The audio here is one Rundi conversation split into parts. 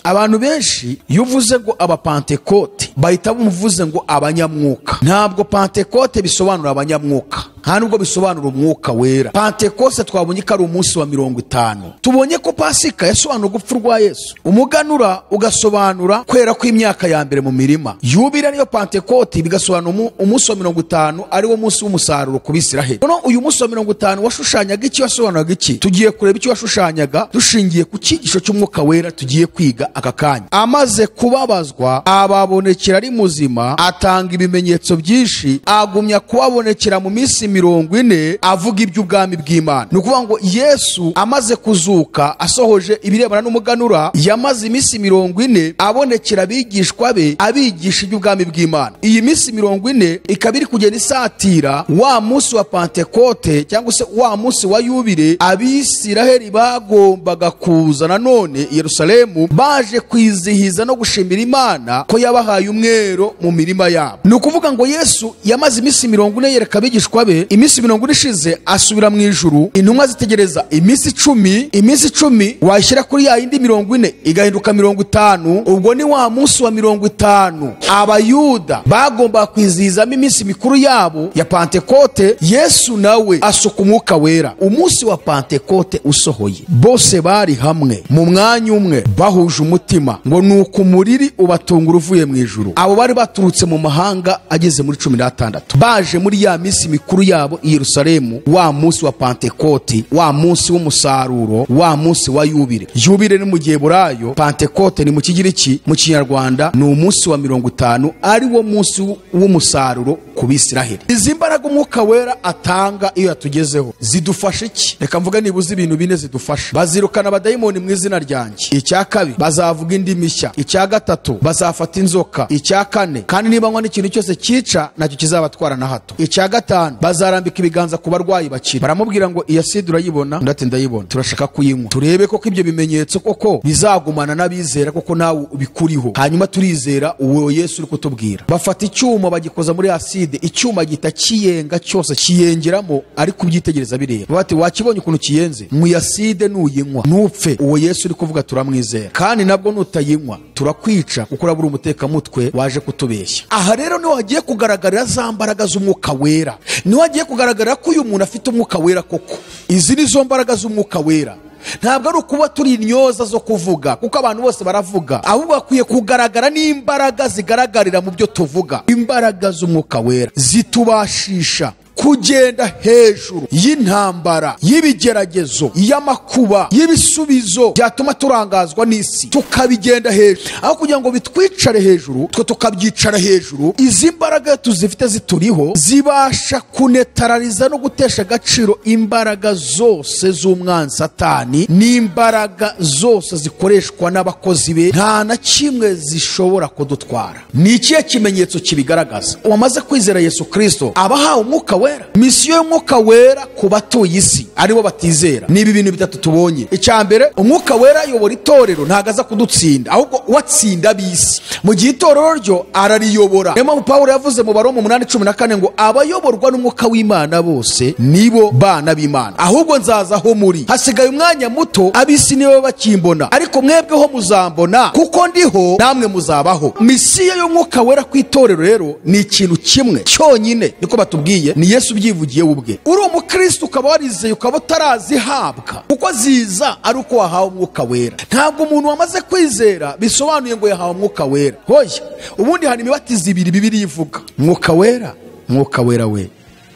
Abantu benshi iyo uvuze ngo abapantekote bahita bamuvuze ngo abanyamwuka. Ntabwo pantekote bisobanura abanyamwuka, nta nubwo bisobanura umwuka wera. Pantekote twabonye ko ari umunsi wa 50. Tubonye ko Pasika yasobanura urupfu rwa Yesu, umuganura ugasobanura kwera kw'imyaka ya mbere mu mirima, yubile niyo pantekote bigasobanura umunsi wa 50 ari wo munsi w'umusaruro ku Bisiraheli. None uyu munsi wa 50 washushanyaga iki? Wasobanuraga iki? Tugiye kureba icyo washushanyaga dushingiye ku cyigisho cy'umwuka wera tugiye kwiga aka kanya. Amaze kubabazwa ababonekera ari muzima, atanga ibimenyetso byinshi, agumya kubabonekera mu minsi 40 avuga iby'ubwami bw'Imana. Ni ukuvuga ngo Yesu amaze kuzuka asohoje ibirebana n'umuganura, yamaze iminsi 40 abonekera abigishwa be abigisha iby'ubwami bw'Imana. Iyi minsi 40 ikaba iri kugenda isatira wa munsi wa Pantekote cyangwa se wa munsi wa yubile Abisiraheli bagombaga kuza nanone Yerusalemu baje kwizihiza no gushimira Imana ko yabahaye umwero mu mirima yabo. Ni ukuvuga ngo Yesu yamaze iminsi 40 yereka abigishwa be. Iminsi 40 ishize asubira mu ijuru, intumwa zitegereza iminsi 10. Iminsi 10 wayishyira kuri ya yindi 40 igahinduka 50. Ubwo ni wa munsi wa 50 Abayuda bagomba kwizihizamo iminsi mikuru yabo ya Pantekote. Yesu nawe asuka umwuka wera. Umunsi wa Pantekote usohoye, bose bari hamwe mu mwanya umwe bahuje umutima, ngo nuko umuriri ubatungura uvuye mu ijuru. Abo bari baturutse mu mahanga ageze muri 16 baje muri ya minsi mikuru yabo i Yerusalemu, wa munsi wa Pantekote, wa munsi w'umusaruro, wa munsi wa yubile. Yubile ni mu Giheburayo, Pantekote ni mu Kigiriki, mu Kinyarwanda ni umunsi wa 50 ari wo munsi w'umusaruro ku Bisiraheli. Izi mbaraga umwuka wera atanga iyo yatugezeho zidufasha iki? Reka mvuge nibuze ibintu bine zidufasha. Bazirukana abadayimoni mu izina ryanjye. Icya kabiri, bazavuga indimi nshya. Icya gatatu, bazafata inzoka. Icya kane, kandi niba nywa n'ikintu cyose cyica nacyo kizabatwara na hato. Icya gatanu, bazarambika ibiganza ku barwayi bakira. Baramubwira ngo iya sida urayibona? Undi ati ndayibona. Turashaka kuyinywa turebe koko ibyo bimenyetso koko bizagumana n'abizera, koko nawe ubikuriho, hanyuma turizera uwo Yesu uri kutubwira. Bafata icyuma bagikoza muri aside, icyuma gita kiyenga cyose kiyengeramo, ariko ubyitegereza bireba. Bati wakibonye ukuntu kiyenze? Mu yaside nuyinywa nupfe, uwo Yesu uri kuvuga turamwizera, kandi nabwo nutayinywa turakwica kuko urabura umutekamutwe waje kutubeshya. Aha rero niho hagiye kugaragarira za mbaraga z'umwuka wera, niho hagiye kugaragara ko uyu muntu afite umwuka wera koko. Izi ni zo mbaraga z'umwuka wera. Ntabwo ari ukuba turi intyoza zo kuvuga, kuko abantu bose baravuga, ahubwo bakwiye kugaragara n'imbaraga zigaragarira mu byo tuvuga. Imbaraga z'umwuka wera zitubashisha kugenda hejuru y'intambara, y'ibigeragezo, y'amakuba, y'ibisubizo byatuma turangazwa n'isi, tukabigenda hejuru. Aho kugira ngo bitwicare hejuru, twe tukabyicara hejuru. Izi mbaraga tuzifite zituriho zibasha kunetarariza no gutesha agaciro imbaraga zose z'umwanzi Satani n'imbaraga zose zikoreshwa n'abakozi be. Nta na kimwe zishobora kudutwara. Ni ikihe kimenyetso kibigaragaza? Uwamaze kwizera Yesu Kristo abahawe umwuka wera. Misiyo y'umwuka wera ku batuye isi aribo batizera ni ibi bintu bitatu tubonye. Icya mbere, umwuka wera ayobora itorero, ntago aza kudutsinda, ahubwo watsinda ab'isi. Mu gihe itorero ryo arariyobora. Niyo mpamvu Pawulo yavuze mu Baroma 8:14 ngo abayoborwa n'umwuka w'Imana bose nibo bana b'Imana. Ahubwo nzaza aho muri, hasigaye umwanya muto ab'isi nibo bakimbona, ariko mwebweho muzambona, kuko ndiho namwe muzabaho. Misiyo y'umwuka wera ku itorero rero ni ikintu kimwe cyonyine, niko batubwiye, ni Yesu ubyivugiye ubwe. Uri umukristo ukaba warizeye ukaba utarazihabwa, kuko ziza ari uko wahawe umwuka wera. Ntabwo umuntu wamaze kwizera bisobanuye ngo yahawe umwuka wera. Hoya, ubundi hari imibatizo ibiri Bibiliya ivuga: mwuka wera, mwuka wera we,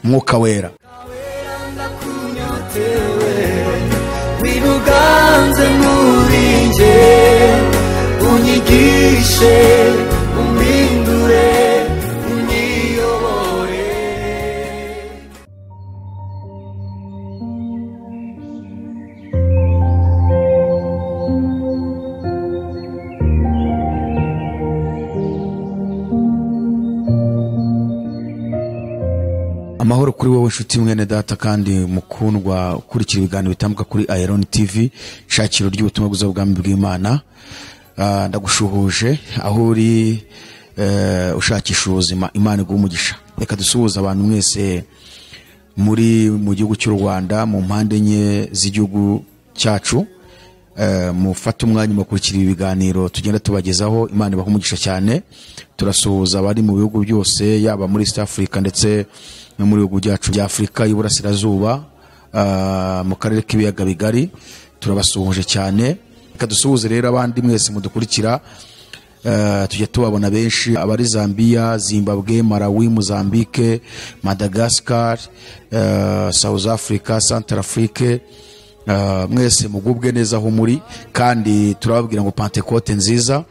mwuka wera. Wiruganze muri nje, unyigishe, umpindure. Amahoro kuri wowe nshuti mwene data kandi mukundwa ukurikira ibiganiro bitambuka kuri Iron TV, shakiro ry'ubutumwa bwiza bw'ubwami bw'Imana. Ndagushuhuje aho uri ushakisha ubuzima, Imana iguhe umugisha. Reka dusuhuze abantu mwese muri mu gihugu cy'u Rwanda, mu mpande enye z'igihugu cyacu. Mufate umwanya mukurikira ibiganiro tugenda tubagezaho. Imana ibahe umugisha cyane. Turasuhuza abari mu bihugu byose, yaba muri East Africa ndetse no muri bihugu byacu bya Afurika y'Iburasirazuba, mu karere k'ibiyaga bigari, turabasuhuje cyane. Reka dusuhuze rero abandi mwese mudukurikira. Tujya tubabona benshi, abari Zambia, Zimbabwe, Malawi, Mozambique, Madagascar, South Africa, Central Afrique. Mwese mugubwe neza aho muri, kandi turababwira ngo Pentecote nziza.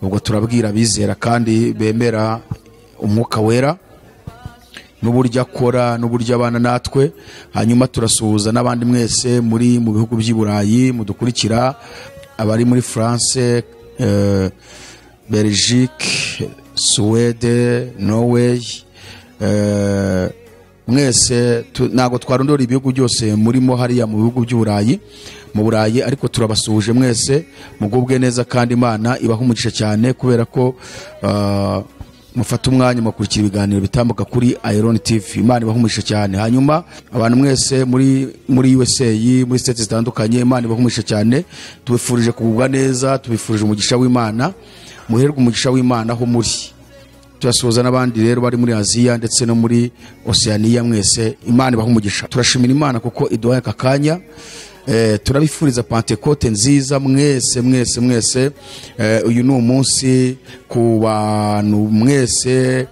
Ubwo turabwira abizera kandi bemera umwuka wera n'uburyo akora n'uburyo abana natwe. Hanyuma turasuhuza n'abandi mwese muri mu bihugu by'i Burayi mudukurikira, abari muri France, Belgique, Suwede, Norway, mwese ntabwo twarondora ibihugu byose murimo hariya mu bihugu by'Uburayi, mu Burayi, ariko turabasuhuje mwese mugubwe neza, kandi Imana ibaha umugisha cyane kubera ko mufata umwanya mukurikira ibiganiro bitambuka kuri Iron TV. Imana ibaha umugisha cyane. Hanyuma abantu mwese muri USA, muri states zitandukanye, Imana ibaha umugisha cyane. Tubifurije kugubwa neza, tubifurije umugisha w'Imana, muherwe umugisha w'Imana aho muri. Turasuhuza n'abandi rero bari muri Aziya ndetse no muri Oceania, mwese Imana ibaha umugisha. Turashimira Imana kuko iduhaye aka kanya. Turabifuriza Pentecote nziza mwese mwese mwese. Uyu ni umunsi ku bantu mwese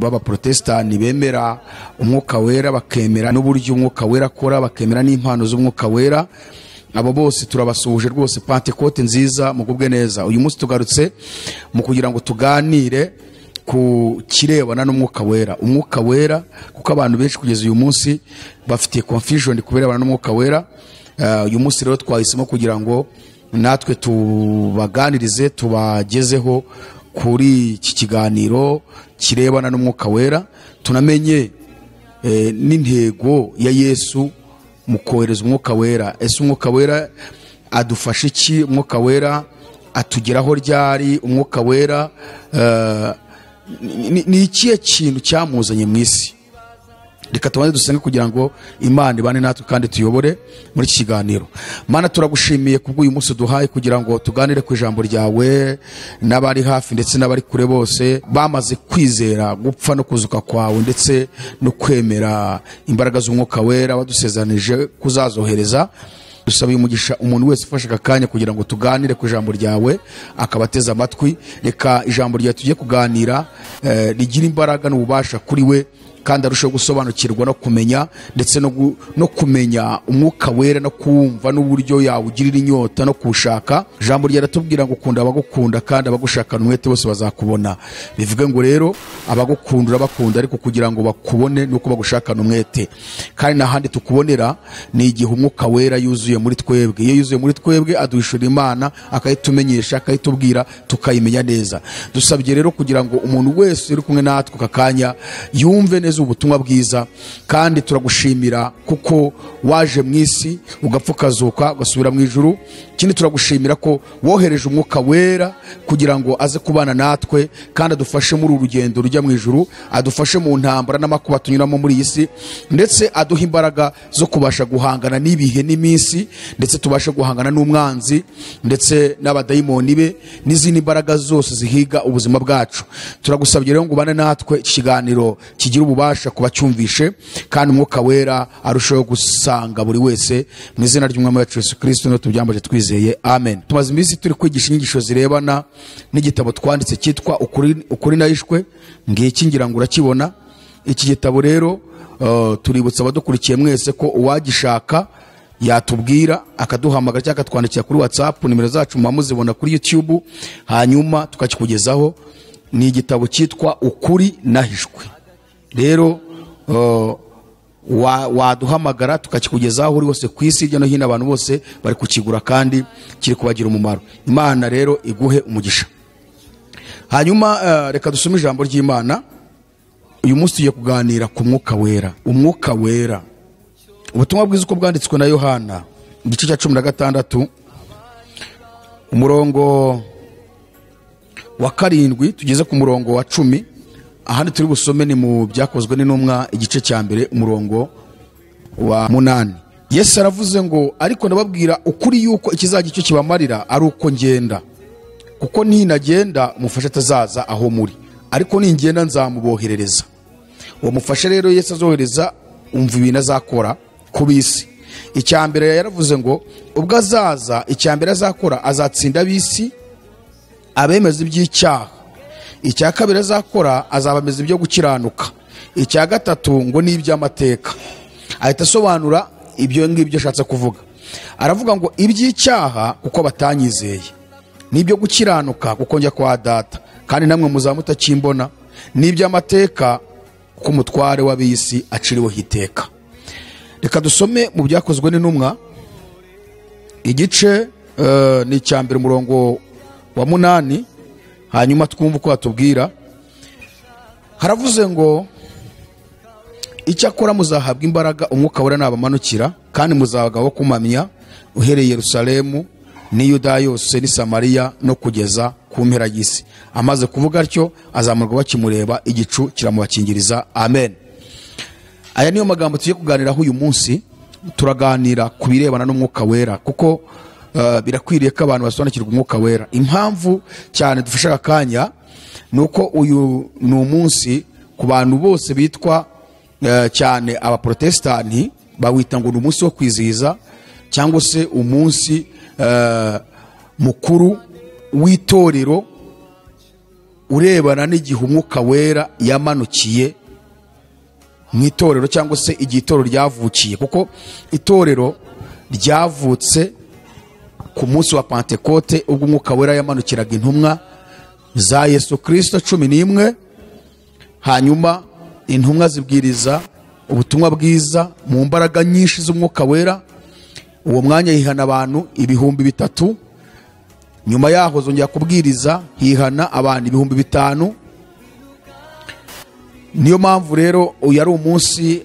b'abaprotestani bemera umwuka wera, bakemera n'uburyo umwuka wera akora, bakemera n'impano z'umwuka wera. Abo bose turabasuhuje rwose, Pentecote nziza, mugubwe neza. Uyu munsi tugarutse mu kugira ngo tuganire ku kirebana n'umwuka wera. Umwuka wera, kuko abantu benshi kugeza uyu munsi bafitiye confusion ku birebana n'umwuka wera. Uyu munsi rero twahisemo kugira ngo natwe tubaganirize, tubagezeho kuri iki kiganiro kirebana n'umwuka wera, tunamenye n'intego ya Yesu mu kohereza umwuka wera. Ese umwuka wera adufasha iki? Umwuka wera atugeraho ryari? Umwuka wera ni ikihe kintu cyamuzanye mu isi? Reka tubanze dusenge kugira ngo Imana ibane natwe kandi tuyobore muri iki kiganiro. Mana, turagushimiye kubw'uyu munsi duhaye kugira ngo tuganire ku ijambo ryawe n'abari hafi ndetse n'abari kure bose bamaze kwizera gupfa no kuzuka kwawe ndetse no kwemera imbaraga z'umwuka wera wadusezeranije kuzazohereza. Dusabiye umugisha umuntu wese ufashe aka kanya kugira ngo tuganire ku ijambo ryawe akabateza amatwi. Reka ijambo ryawe tugiye kuganira rigire imbaraga n'ububasha kuri we, kandi arusheho gusobanukirwa no kumenya ndetse no kumenya umwuka wera no kumva n'uburyo yawugirira inyota no kuwushaka. Ijambo ryawe riratubwira ngo ukunda abagukunda kandi abagushakana umwete bose bazakubona. Bivuge ngo rero abagukunda urabakunda, ariko kugira ngo bakubone nuko bagushakana umwete. Kandi n'ahandi tukubonera ni igihe umwuka wera yuzuye muri twebwe. Iyo yuzuye muri twebwe aduhishurira Imana, akayitumenyesha, akayitubwira, tukayimenya neza. Dusabye rero kugira ngo umuntu wese uri kumwe natwe aka kanya yumve neza ubutumwa bwiza, kandi turagushimira kuko waje mu isi ugapfa ukazuka ugasubira mu ijuru. Ikindi turagushimira ko wohereje umwuka wera kugira ngo aze kubana natwe kandi adufashe muri uru rugendo rujya mu ijuru, adufashe mu ntambara n'amakuba tunyuramo muri iyi si, ndetse aduhe imbaraga zo kubasha guhangana n'ibihe n'iminsi, ndetse tubashe guhangana n'umwanzi ndetse n'abadayimoni be n'izindi mbaraga zose zihiga ubuzima bwacu. Turagusabye rero ngo ubane natwe, iki kiganiro kigira ububasha kubacyumvishe, kandi umwuka wera arusheho gusanga buri wese mu izina ry'Umwami wacu Yesu Kristo no tubyambaje twizeye, amen. Tumaze iminsi turi kwigisha inyigisho zirebana n'igitabo twanditse cyitwa Ukuri Nahishwe. Ngiki ngira ngo urakibona. Iki gitabo rero tuributsa abadukurikiye mwese ko uwagishaka yatubwira akaduhamagara cyangwa akatwandikira kuri WhatsApp, nimero zacu muba muzibona kuri YouTube, hanyuma tukakikugezaho. Ni igitabo cyitwa Ukuri Nahishwe. Rero waduhamagara tukakikugezaho uri hose ku isi, hirya no hino abantu bose bari kukigura kandi kiri kubagira umumaro. Imana rero iguhe umugisha. Hanyuma reka dusome ijambo ry'Imana. Uyu munsi tugiye kuganira ku mwuka wera. Umwuka wera, ubutumwa bwiza uko bwanditswe na Yohana igice cya 16 umurongo wa 7 tugeze ku murongo wa 10. Ahandi turi busome ni mu Byakozwe n'Intumwa igice cya 1 umurongo wa 8. Yesu aravuze ngo ariko ndababwira ukuri yuko ikizajya icyo kibamarira ari uko ngenda, kuko ninagenda umufasha atazaza aho muri, ariko ningenda nzamuboherereza. Uwo mufasha rero Yesu azohereza, umva ibintu azakora ku bisi. Icya mbere yaravuze ngo ubwo azaza, icya mbere azakora azatsinda ab'isi abemeza iby'icyaha. Icya kabiri azakora azabameza ibyo gukiranuka. Icya gatatu ngo ni iby'amateka. Ahita asobanura ibyo ngibyo ashatse kuvuga. Aravuga ngo iby'icyaha kuko batanyizeye, n'ibyo gukiranuka kuko njya kwa data kandi namwe muzaba mutakimbona, n'iby'amateka kuko umutware w'ab'isi aciriweho iteka. Reka dusome mu Byakozwe n'Intumwa igice ni icya mbere umurongo wa 8, hanyuma twumve uko batubwira. Haravuze ngo icyakora muzahabwa imbaraga umwuka wera nabamanukira, kandi muzabaga kumamya uhereye Yerusalemu n'i Yudaya yose n'i Samariya no kugeza ku mpera y'isi. Amaze kuvuga atyo azamurwa bakimureba, igicu kiramubakingiriza. Amen. Aya niyo magambo tugiye kuganiraho uyu munsi. Turaganira ku birebana n'umwuka wera, kuko birakwiriye ko abantu basobanukirwa umwuka wera. Impamvu cyane dufashe aka kanya ni uko uyu ni umunsi ku bantu bose bitwa cyane abaprotesitanti bawita ngo ni umunsi wo kwizihiza cyangwa se umunsi mukuru w'itorero urebana n'igihe umwuka wera yamanukiye mu itorero, cyangwa se igihe itorero ryavukiye, kuko itorero ryavutse ku munsi wa Pentekote ubwo umwuka wera yamanukiraga intumwa za Yesu Kristo 11, hanyuma intumwa zibwiriza ubutumwa bwiza mu mbaraga nyinshi z'umwuka wera. Uwo mwanya hihana abantu 3000. Nyuma yaho zongera kubwiriza hihana abantu 5000. Niyo mpamvu rero uyu ari umunsi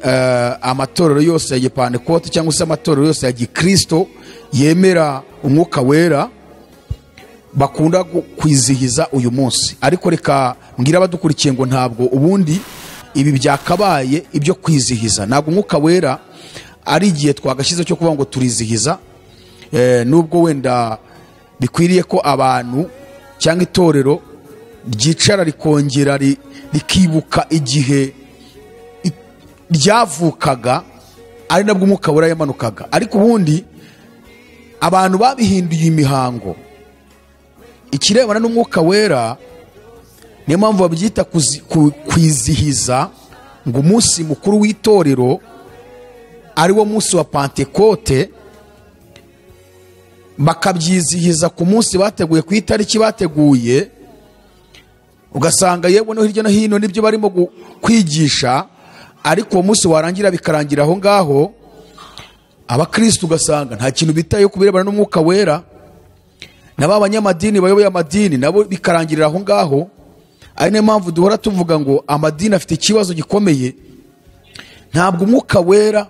amatorero yose ya Gipantekote cyangwa se amatorero yose ya Gikristo yemera umwuka wera bakunda kwizihiza uyu munsi. Ariko reka mbwira abadukurikiye ngo ntabwo ubundi ibi byakabaye ibyo kwizihiza. Ntabwo umwuka wera ari igihe twagashyize cyo kuvuga ngo turizihiza, nubwo wenda bikwiriye ko abantu cyangwa itorero ryicara rikongera rikibuka igihe ryavukaga, ari nabwo umwuka wera yamanukaga. Ariko ubundi abantu babihinduye imihango ikirebana n'umwuka wera. Niyo mpamvu babyita kwizihiza ngo umunsi mukuru w'itorero ari wo munsi wa Pentekote, bakabyizihiza ku munsi bateguye, ku itariki bateguye. Ugasanga yewe no hirya no hino nibyo barimo kwigisha, ariko uwo munsi warangira bikarangira aho ngaho. Abakristo ugasanga nta kintu bitaye ku birebana n'umwuka wera, nabo abanyamadini bayoboye amadini nabo bikarangirira aho ngaho. Ari niyo mpamvu duhora tuvuga ngo amadini afite ikibazo gikomeye. Ntabwo umwuka wera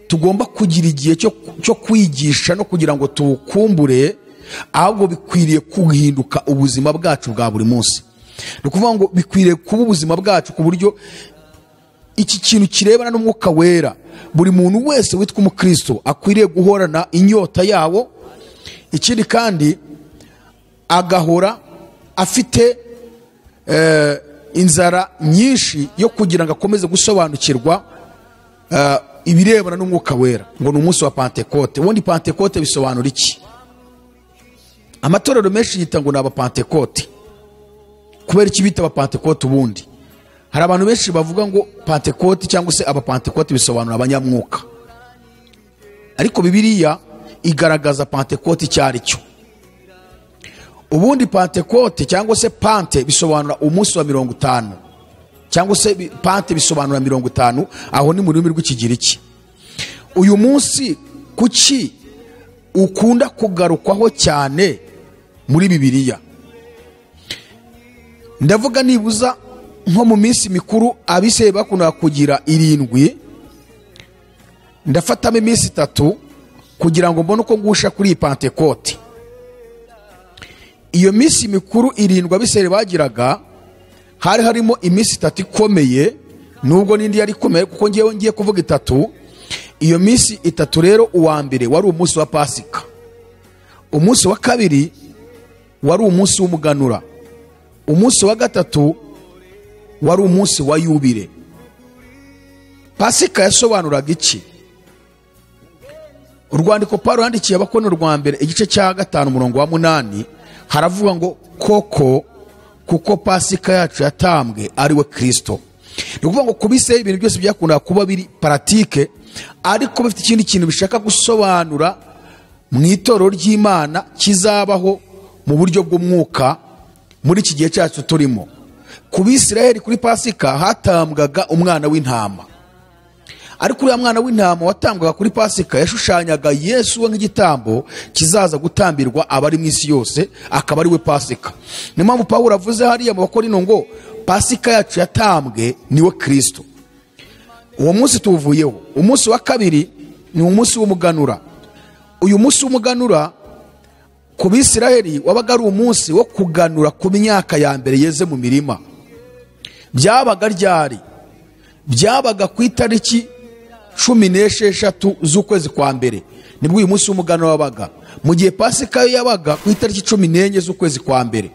tugomba kugira igihe cyo kwigisha no kugira ngo tuwukumbure, ahubwo bikwiriye guhinduka ubuzima bwacu bwa buri munsi. Ni ukuvuga ngo bikwiriye kuba ubuzima bwacu ku buryo iki kintu kirebana n'umwuka wera buri muntu wese witwa umukristo akwiriye guhorana inyota yawo. Ikindi kandi agahora afite inzara nyinshi yo kugira ngo akomeze gusobanukirwa ibirebana n'umwuka wera. Ngo ni umunsi wa Pentekote. Ubundi Pentekote bisobanura iki? Amatorero menshi yita ngo ni abapantekote. Kubera iki bita abapantekote? Ubundi hari abantu benshi bavuga ngo Pentekote cyangwa se abapantekote bisobanura abanyamwuka, ariko Bibiliya igaragaza Pentekote icyo ari cyo. Ubundi Pentekote cyangwa se Pante bisobanura umunsi wa 50, cyangwa se Pante bisobanura 50, aho ni mu rurimi rw'Ikigiriki. Uyu munsi kuki ukunda kugarukwaho cyane muri Bibiliya? Ndavuga nibuza nko mu minsi mikuru abiseye bakunda kugira 7, ndafatamo iminsi 3 kugira ngo mbone uko ngusha kuri Pentekote. Iyo minsi mikuru 7 abiseye bagiraga, hari harimo iminsi 3 ikomeye, nubwo n'indi yari ikomeye kuko ngiye kuvuga 3. Iyo minsi itatu rero, uwa mbere wari umunsi wa Pasika, umunsi wa kabiri wari umunsi w'umuganura, umunsi wa gatatu wari umunsi wa yubile. Pasika yasobanuraga iki? Urwandiko Pawulo yandikiye Abakorinto rwa mbere igice cya 5 umurongo wa 8 haravuga ngo koko kuko Pasika yacu yatambwe ari we Kristo. Ni ukuvuga ngo kubise ibintu byose byakundaga kuba biri pratique, ariko bifite ikindi kintu bishaka gusobanura mu itorero ry'Imana kizabaho mu buryo bw'umwuka muri iki gihe cyacu turimo. Ku Bisirayeli kuri Pasika hatambwaga umwana w'intama, ariko uriya mwana w'intama watambwaga kuri Pasika yashushanyaga Yesu we nk'igitambo kizaza gutambirwa abari mu isi yose, akaba ari we Pasika. Niyo mpamvu Pawulo avuze hariya mu Bakorinto ngo Pasika yacu yatambwe niwe Kristo. Uwo munsi tuwuvuyeho. Umunsi wa kabiri ni umunsi w'umuganura. Uyu munsi w'umuganura ku Bisirayeli wabaga ari umunsi wo kuganura ku myaka ya mbere yeze mu mirima. Byabaga ryari? Byabaga ku itariki 16 z'ukwezi kwa mbere, nibwo uyu munsi w'umuganura wabaga, mu gihe Pasika yo yabaga ku itariki 14 z'ukwezi kwa mbere.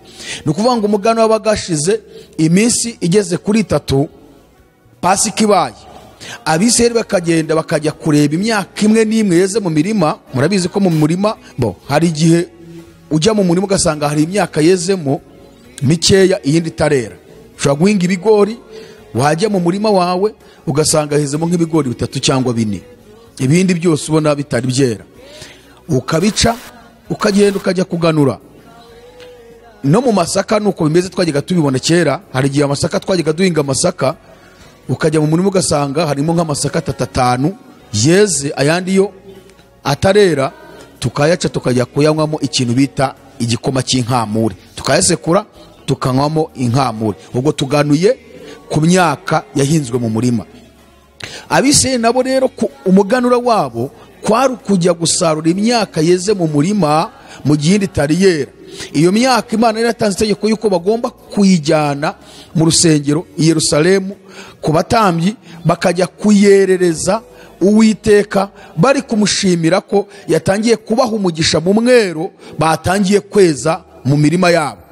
Ni ukuvuga ngo umuganura wabaga hashize iminsi igeze kuri 3 Pasika ibaye. Abisirayeli bakagenda bakajya kureba imyaka imwe n'imwe yeze mu mirima. Murabizi ko mu murima bo hari igihe ujya mu murima ugasanga hari imyaka yezemo mikeya iyindi itarera. Ushobora guhinga ibigori, wajya mu murima wawe ugasanga hezemo nk'ibigori 3 cyangwa 4, ibindi byose ubona bitari byera, ukabica ukagenda ukajya kuganura. No mu masaka nuko bimeze, twajyaga tubibona kera. Hari igihe amasaka twajyaga duhinga amasaka, ukajya mu murima ugasanga harimo nk'amasaka 3 5 yeze, ayandi yo atarera, tukayaca tukajya kuyanywamo ikintu bita igikoma cy'inkamure, tukayasekura tukanywamo inkamure. Ubwo tuganuye ku myaka yahinzwe mu murima. Abisirayeli nabo rero umuganura wabo kwari kujya gusarura imyaka yeze mu murima mu gihe indi itari yera. Iyo myaka Imana yari yaratanze itegeko yuko bagomba kuyijyana mu rusengero i Yerusalemu ku batambyi, bakajya kuyerereza Uwiteka bari kumushimira ko yatangiye kubaha umugisha mu mwero batangiye kweza mu mirima yabo.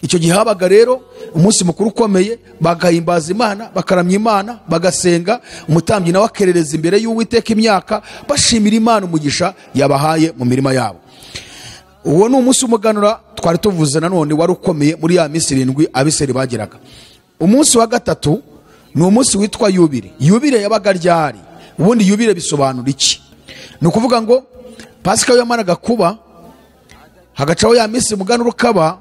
Icyo gihe habaga rero umunsi mukuru ukomeye, bagahimbaza Imana, bakaramya Imana, bagasenga, umutambyi nawe akerereza imbere y'Uwiteka imyaka, bashimira Imana umugisha yabahaye mu mirima yabo. Uwo ni umunsi w'umuganura twari tuvuze nanone wari ukomeye muri ya minsi 7 Abisirayeli bageraga. Umunsi wa gatatu ni umunsi witwa Yubile. Yubile yabaga ryari? Ubundi yubile bisobanura iki? Ni ukuvuga ngo Pasika yamaraga kuba, hagacaho ya minsi umuganura ukaba,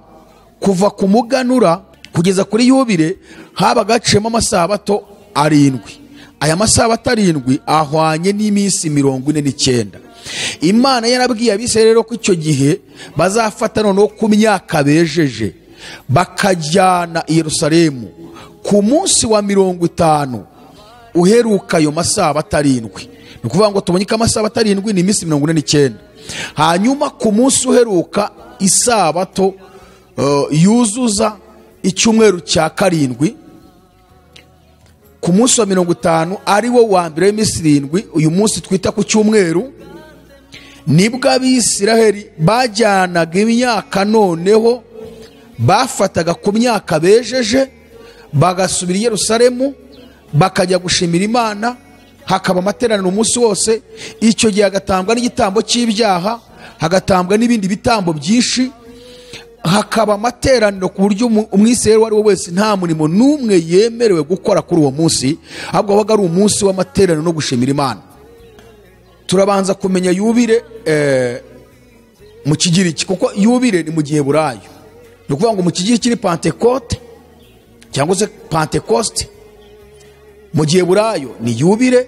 kuva ku muganura kugeza kuri yubile habaga haciyemo amasabato 7. Aya masabato 7 ahwanye n'iminsi 49. Imana yarabwiye Abisirayeli rero ko icyo gihe bazafata noneho ku myaka bejeje bakajyana i Yerusalemu ku munsi wa 50 uheruka ayo masabato 7. Ni ukuvuga ngo tubonye ko amasabato 7 ni iminsi 49. Hanyuma ku munsi uheruka isabato yuzuza icyumweru cya 7, ku munsi wa 50 ari wo wa mbere w'iminsi 7, uyu munsi twita ku cyumweru, nibwo Abisirayeli bajyanaga imyaka noneho bafataga ku myaka bejeje bagasubira i Yerusalemu bakajya gushimira Imana, hakaba amateraniro umunsi wose. Icyo gihe hagatambwa n'igitambo cy'ibyaha, hagatambwa n'ibindi bitambo byinshi, hakaba amateraniro ku buryo umwisirayeli uwo ari we wese nta murimo n'umwe yemerewe gukora kuri uwo munsi, ahubwo wabaga ari umunsi w'amateraniro no gushimira Imana. Turabanza kumenya yubile mu Kigiriki, kuko yubile ni mu Giheburayo. Ni ukuvuga ngo mu Kigiriki ni Pentekote cyangwa se Pentekoste, mu Giheburayo ni yubile,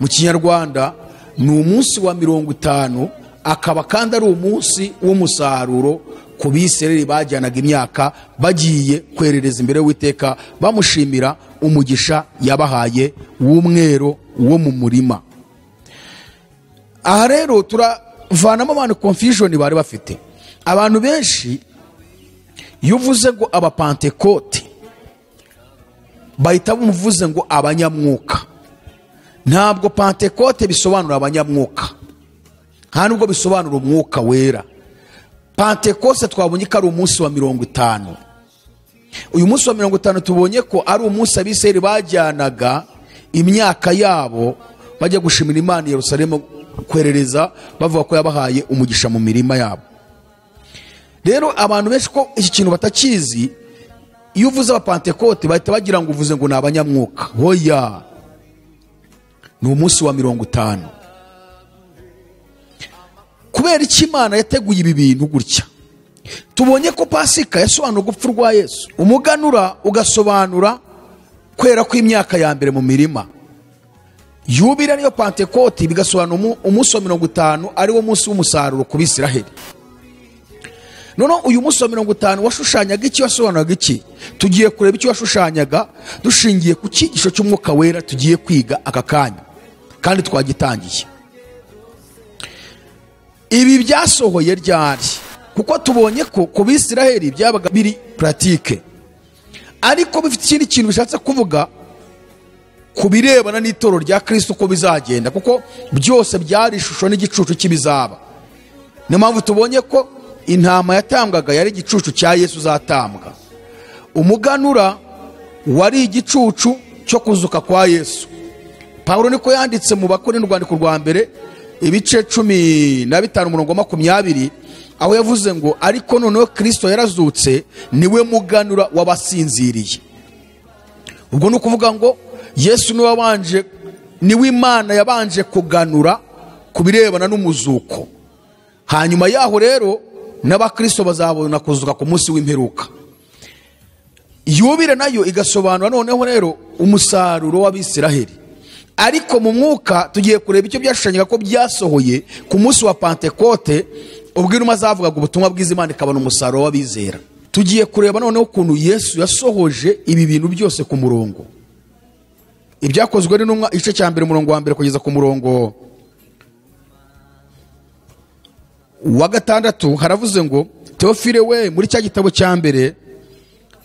mu Kinyarwanda ni umunsi wa 50, akaba kandi ari umunsi w'umusaruro ku Bisirayeli bajyanaga imyaka bagiye kwerereza imbere y'Uwiteka bamushimira umugisha yabahaye w'umwero wo mu murima. Aha rero turavanamo abantu confusion bari bafite. Abantu benshi iyo uvuze ngo abapantekote bahita bamuvuze ngo abanyamwuka. Ntabwo Pantekote bisobanura abanyamwuka, nta nubwo bisobanura umwuka wera. Pantekote twabonye ko ari umunsi wa 50. Uyu munsi wa 50 tubonye ko ari umunsi Abisirayeli bajyanaga imyaka yabo bajya gushimira Imana i Yerusalemu, kwerereza bavuga ko yabahaye umugisha mu mirima yabo. Rero abantu benshi ko iki kintu batakizi, iyo uvuze abapantekote bahita bagira ngo uvuze ngo ni abanyamwuka. Hoya, ni umunsi wa 50. Kubera iki Imana yateguye ibi bintu gutya? Tubonye ko Pasika yasobanura urupfu rwa Yesu, umuganura ugasobanura kwera kw'imyaka ya mbere mu mirima, yubile niyo Pantekote bigasobanura umunsi wa 50 ari wo munsi w'umusaruro ku Bisiraheli. Noneho uyu munsi wa 50 washushanyaga iki? Wasobanuraga iki? Tugiye kureba icyo washushanyaga dushingiye ku cyigisho cy'umwuka wera tugiye kwiga aka kanya, kandi twagitangiye. Ibi byasohoye ryari? Kuko tubonye ko ku Bisiraheli byabaga biri pratique, ariko bifite ikindi kintu bishatse kuvuga ku birebana n'itorero rya Kristo uko bizagenda, kuko byose byari ishusho n'igicucu cy'ibizaba. Niyo mpamvu tubonye ko intama yatambwaga yari igicucu cya Yesu uzatambwa, umuganura wari igicucu cyo kuzuka kwa Yesu. Pawulo niko yanditse mu Bakorinto urwandiko rwa mbere ibice 15 umurongo 20, aho yavuze ngo ariko noneho Kristo yarazutse, niwe muganura w'abasinziriye. Ubwo ni ukuvuga ngo Yesu niwe wabanje, niwe Imana yabanje kuganura ku birebana n'umuzuko. Hanyuma yaho rero n'abakristo bazabona kuzuka ku munsi w'imperuka. Yubile nayo igasobanura noneho rero umusaruro w'Abisiraheli. Ariko mu mwuka tugiye kureba icyo byashushanyaga ko byasohoye ku munsi wa Pantekote, ubwo intumwa zavugaga ubutumwa bwiza Imana ikabona umusaruro w'abizera. Tugiye kureba noneho ukuntu Yesu yasohoje ibi bintu byose ku murongo. Ibyakozwe n'intumwa igice cya 1 umurongo wa 1 kugeza ku murongo wa 6 haravuze ngo Teofile we, muri cya gitabo cya mbere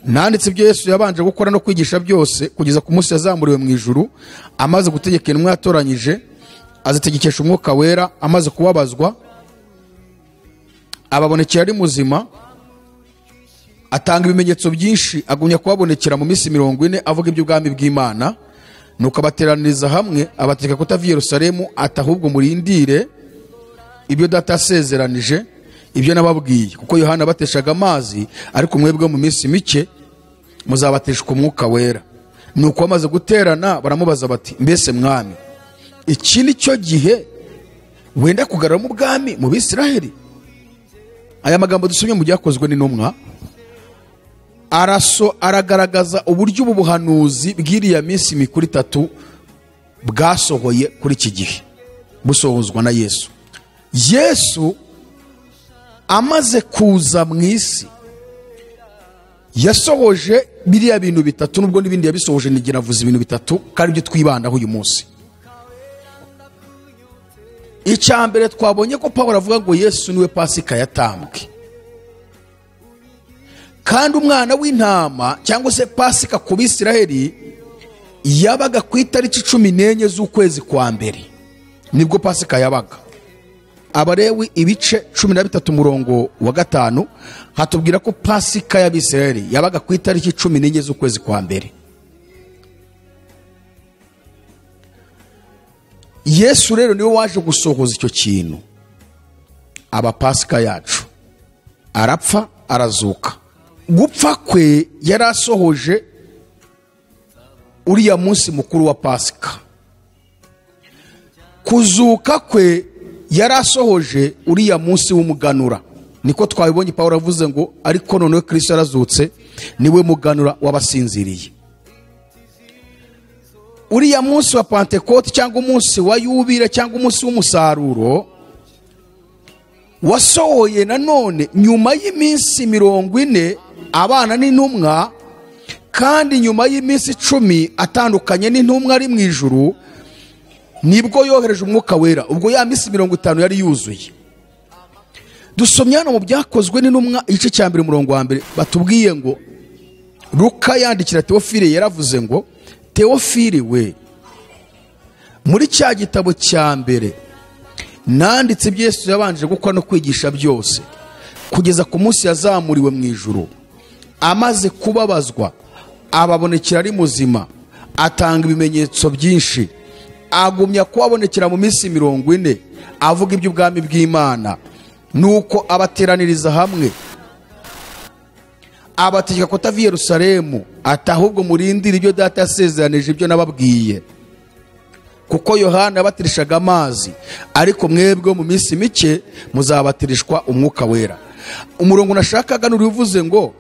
nanditse ibyo Yesu yabanje gukora no kwigisha byose kugeza ku munsi yazamuriwe mu ijuru, amaze gutegeka intumwa yatoranyije, azitegekesha umwuka wera, amaze kubabazwa ababonekera ari muzima, atanga ibimenyetso byinshi, agumya kubabonekera mu minsi 40 avuga iby'ubwami bw'Imana. Nuko abateraniriza hamwe, abategeka kutava i Yerusalemu, ati ahubwo murindire ibyo Data yasezeranije, ibyo nababwiye, kuko Yohana abateshaga amazi, ariko mwebwe mu minsi mike muzabateshwa umwuka wera. Nuko bamaze guterana baramubaza bati mbese mwami, iki ni cyo gihe wenda kugarura mu bwami mu Bisiraheli? Aya magambo dusomye mu byakozwe n'intumwa aragaragaza uburyo ubu buhanuzi bw'iriya minsi mikuru 3 bwasohoye kuri iki gihe, busohozwa na Yesu. Yesu amaze kuza mu isi yasohoje biriya bintu bitatu, nubwo n'ibindi yabisohoje, nigira avuze ibintu bitatu kandi ibyo twibandaho uyu munsi. Icya mbere twabonye ko Pawulo avuga ngo Yesu niwe Pasika yatambwe, kandi umwana w'intama cyangwa se Pasika ku Bisiraheli yabaga ku itariki 14 z'ukwezi kwa mbere, nibwo Pasika yabaga. Abalewi ibice 13 umurongo wa 5 hatubwira ko Pasika y'Abisirayeli yabaga ku itariki 14 z'ukwezi kwa mbere. Yesu rero niwe waje gusohoza icyo kintu, aba Pasika yacu, arapfa arazuka. Gupfa kwe yarasohoje uriya munsi mukuru wa Pasika. Kuzuka kwe yarasohoje uriya munsi w'umuganura. Niko twabibonye Pawulo avuze ngo ariko noneho Kristo yarazutse, niwe muganura w'abasinziriye. Uriya munsi wa Pantekote cyangwa umunsi wa yubile cyangwa umunsi w'umusaruro wasohoye nanone nyuma y'iminsi 40 abana n'intumwa, kandi nyuma y'iminsi 10 atandukanye n'intumwa ari mu ijuru, nibwo yohereje umwuka wera. Ubwo ya minsi 50 yari yuzuye. Dusomye hano mu byakozwe n'intumwa igice cya 1 umurongo wa 1 batubwiye ngo Luka yandikira Teofile yaravuze ngo Teofile we, Muri cya gitabo cya mbere nanditse ibyo Yesu yabanje gukora no kwigisha byose, kugeza ku munsi yazamuriwe mu ijuru, amaze kubabazwa ababonekera ari muzima, atanga ibimenyetso byinshi, agumya kubabonekera mu minsi 40 avuga iby'ubwami bw'Imana. Nuko abateraniriza hamwe, abategeka kutava i Yerusalemu, ati ahubwo murindire ibyo Data yasezeranije, ibyo nababwiye. Kuko Yohana yabatirishaga amazi, ariko mwebwe mu minsi mike muzabatirishwa Umwuka Wera. Umurongo nashakaga n'urivuze ngo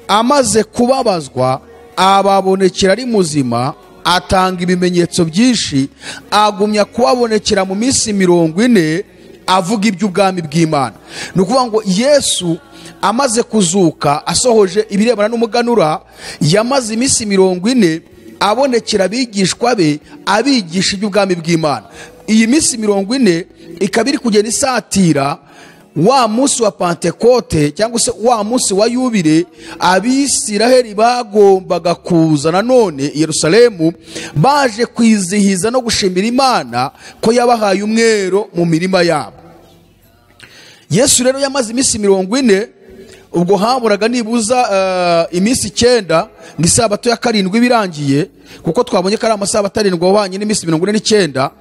amaze kubabazwa ababonekera ari muzima, atanga ibimenyetso byinshi, agumya kubabonekera mu minsi 40 avuga iby'ubwami bw'Imana. Ni ukuvuga ngo Yesu amaze kuzuka asohoje ibirebana n'umuganura, yamaze iminsi 40 abonekera abigishwa be, abigisha iby'ubwami bw'Imana. Iyi minsi 40 ikaba iri kugenda isatira wa munsi wa Pantekote, cyangwa se wa munsi wa yubile Abisiraheli bagombaga kuza nanone i Yerusalemu baje kwizihiza no gushimira Imana ko yabahaye umwero mu mirima yabo. Yesu rero yamaze iminsi 40, ubwo haburaga nibuza iminsi 9 ngo isabato ya 7 birangiye, kuko twabonye ko ari amasabato 7 wabanye n'iminsi 49.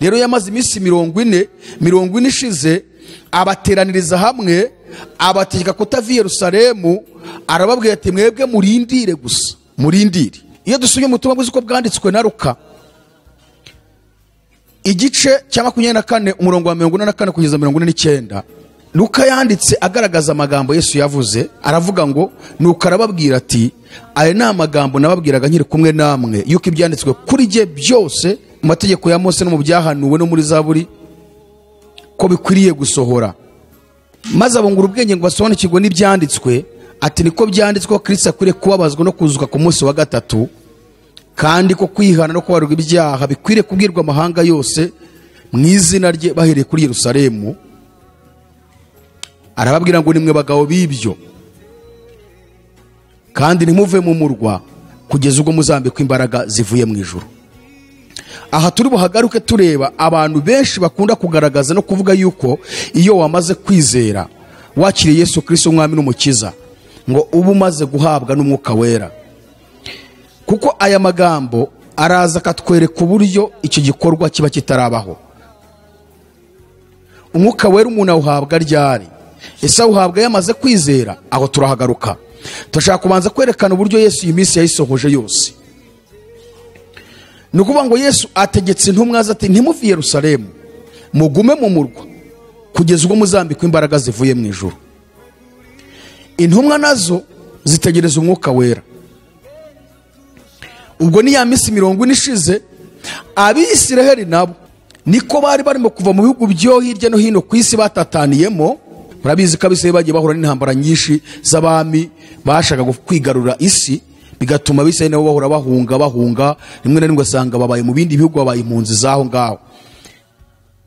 Rero yamaze iminsi 40, 40 ishize abateraniriza hamwe, abategeka kutava i Yerusalemu, arababwira ati mwebwe murindire gusa, murindire. Iyo dusomye ubutumwa bwiza uko bwanditswe na Luka igice cya 24 umurongo wa 44 kugeza 49, Luka yanditse agaragaza amagambo Yesu yavuze, aravuga ngo nuko arababwira ati aya ni amagambo nababwiraga nkiri kumwe namwe, yuko ibyanditswe kuri jye byose mu mategeko ya Mose no mu byahanuwe no muri Zaburi ko bikwiriye gusohora. Maze abungura ubwenge ngo basobanukirwe n'ibyanditswe, ati niko byanditswe ko Kristo akwiriye kubabazwa no kuzuka ku munsi wa gatatu, kandi ko kwihana no kubarirwa ibyaha bikwiriye kubwirwa amahanga yose mu izina rye bahereye kuri Yerusalemu. Arababwira ngo nimwe bagabo b'ibyo, kandi ntimuve mu murwa kugeza ubwo muzambikwa imbaraga zivuye mu ijuru. Aha turi buhagaruke tureba abantu benshi bakunda kugaragaza no kuvuga yuko iyo wamaze kwizera wakiriye Yesu Kristo umwami n'umukiza, ngo uba umaze guhabwa n'Umwuka Wera. Kuko aya magambo araza akatwereka uburyo icyo gikorwa kiba kitarabaho. Umwuka Wera umuntu awuhabwa ryari? Ese awuhabwa yamaze kwizera? Aho turahagaruka. Turashaka kubanza kwerekana uburyo Yesu iyi minsi yayisohoje yose. Ni ukuvuga ngo Yesu ategetse intumwa ze ati ntimuve i Yerusalemu, mugume mu murwa kugeza ubwo muzambikwa imbaraga zivuye mu ijuru. Intumwa nazo zitegereza Umwuka Wera. Ubwo ni ya minsi 40 ishize, Abisiraheli nabo niko bari barimo kuva mu bihugu byo hirya no hino ku isi batataniyemo. Murabizi ko Abisiraheli bagiye bahura n'intambara nyinshi z'abami bashakaga kwigarura isi, bigatuma Abisiraheli nabo bahora bahunga, rimwe na rimwe ugasanga babaye mu bindi bihugu, babaye impunzi zaho ngaho.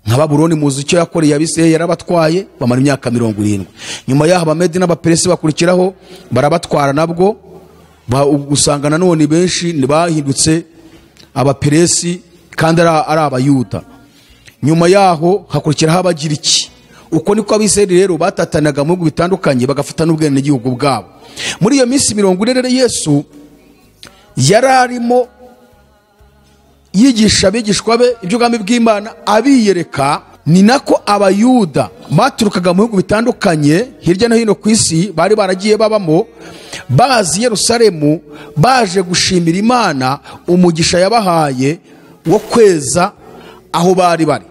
Nka Babuloni muzi icyo yakoreye Abisiraheli, yarabatwaye bamara imyaka 70. Nyuma yaho Abamedi n'Abaperesi bakurikiraho barabatwara, nabwo usanga nanone benshi bahindutse Abaperesi kandi ari Abayuda. Nyuma yaho hakurikiraho Abagiriki. Uko niko Abisiraheli rero batatanaga mu bihugu bitandukanye bagafata n'ubwenegihugu bwabo. Muri iyo minsi 40 rero Yesu yari arimo yigisha abigishwa be iby'ubwami bw'Imana, abiyereka. Ni nako Abayuda baturukaga mu bihugu bitandukanye hirya no hino ku isi bari baragiye babamo, bazi Yerusalemu baje gushimira Imana umugisha yabahaye wo kweza aho bari bari.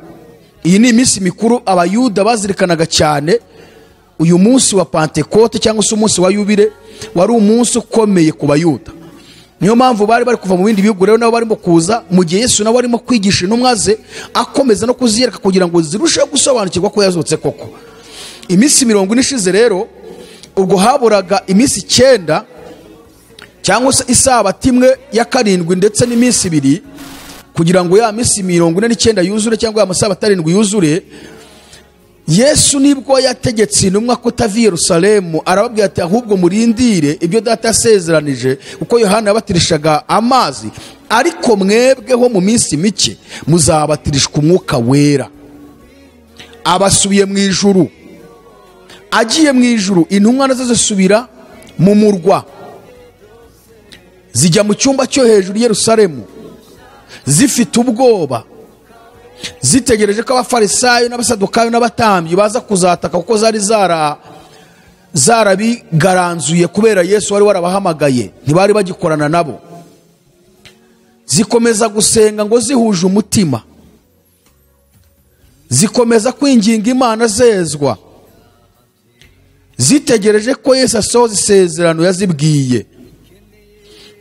Iyi ni iminsi mikuru Abayuda bazirikanaga cyane. Uyu munsi wa Pantekote cyangwa se umunsi wa yubile wari umunsi ukomeye ku Bayuda. Niyo mpamvu bari bari kuva mu bindi bihugu rero nabo barimo kuza, mu gihe Yesu nawe arimo kwigisha intumwa ze, akomeza no kuziyereka kugira ngo zirusheho gusobanukirwa ko yazutse koko. Iminsi 40 ishize rero, ubwo haburaga iminsi 9 cyangwa se isabato imwe ya 7 ndetse n'iminsi 2 kugira ngo ya minsi 49 yuzure, cyangwa ya masabato 7 yuzure, Yesu nibwo yategetse intumwa kutava i Yerusalemu, arababwira ati ahubwo murindire ibyo Data yasezeranije, kuko Yohana yabatirishaga amazi, Ariko mwebweho mu minsi mike muzabatirishwa umwuka wera. Abasubiye mu ijuru, agiye mu ijuru, intumwa nazo zisubira mu murwa, zijya mu cyumba cyo hejuru i Yerusalemu zifite ubwoba, zitegereje ko abafarisayo n'abasadukayo n'abatambyi baza kuzataka, kuko zari zarabigaranzuye kubera Yesu wari warabahamagaye, ntibari bagikorana nabo. Zikomeza gusenga ngo zihuje umutima, zikomeza kwinginga Imana zezwa, zitegereje ko Yesu asohoza isezerano yazibwiye.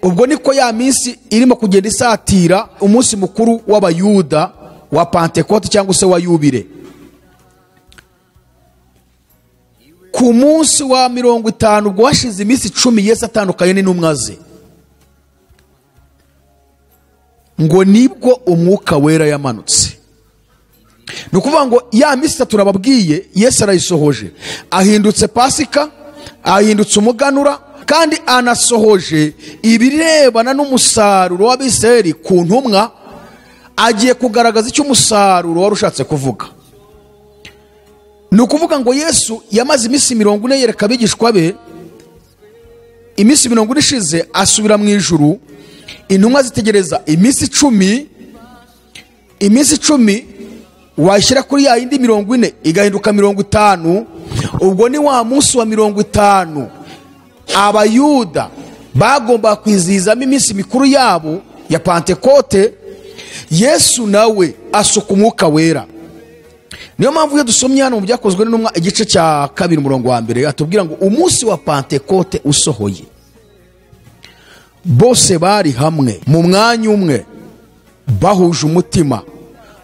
Ubwo niko ya minsi irimo kugenda isatira umunsi mukuru w'Abayuda wa Pentekote cyangwa se wa Yubile. Ku munsi wa 50 ubwo hashize iminsi 10 Yesu atandukanye n'intumwa ze, ngo nibwo umwuka wera yamanutse. Ni ukuvuga ngo ya minsi 3 nababwiye Yesu arayisohoje, ahindutse Pasika, ahindutse umuganura, kandi anasohoje ibirebana n'umusaruro w'Abisirayeli ku ntumwa. Agiye kugaragaza icyo umusaruro wari ushatse kuvuga. Ni ukuvuga ngo Yesu yamaze iminsi 40 yereka abigishwa be, iminsi 40 ishize asubira mu ijuru, intumwa zitegereza iminsi 10, iminsi 10 washyira kuri ya yindi 40 igahinduka 50. Ubwo ni wa munsi wa 50 Abayuda bagomba kwizihizamo iminsi mikuru yabo ya Pentekote. Yesu nawe asuka umwuka wera. Niyo mpamvu iyo dusomye hano mu Byakozwe n'Intumwa igice cya 2 umurongo wa 1 atubwira ngo umunsi wa Pentekote usohoye, bose bari hamwe mu mwanya umwe bahuje umutima,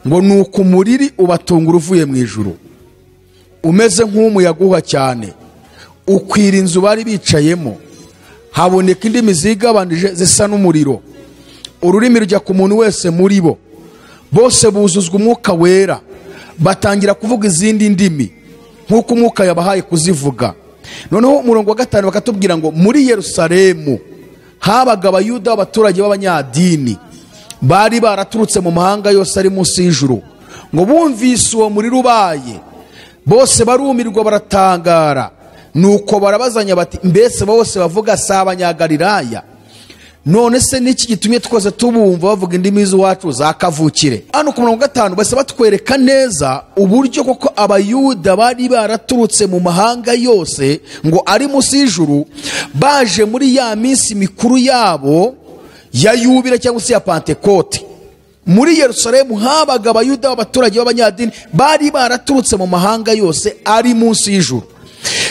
ngo nuko umuriri ubatungura uvuye mu ijuru umeze nk'umuyaga uhuha cyane, ukwira inzu bari bicayemo, haboneka indimi zigabanije zisa n'umuriro, ururimi rujya ku muntu wese muri bo, bose buzuzwa umwuka wera, batangira kuvuga izindi ndimi nk'uko umwuka yabahaye kuzivuga. Noneho umurongo wa 5 bakatubwira ngo muri Yerusalemu habaga Abayuda abaturage b'abanyadini bari baraturutse mu mahanga yose ari munsi y'ijuru, ngo bumvise uwo muriro ubaye bose barumirwa baratangara, nuko barabazanya bati mbese bose bavuga si Abanyagalilaya? None se niki gitumye twose tubumva bavuga indimi z'iwacu za kavukire? Hano ku murongo wa 5 bose batwereka neza uburyo koko Abayuda bari baraturutse mu mahanga yose ngo ari munsi y'ijuru, baje muri ya minsi mikuru yabo ya Yubile cyangwa se ya Pentekote. Muri Yerusalemu habaga Abayuda abaturage b'abanyadini bari baraturutse mu mahanga yose ari munsi y'ijuru.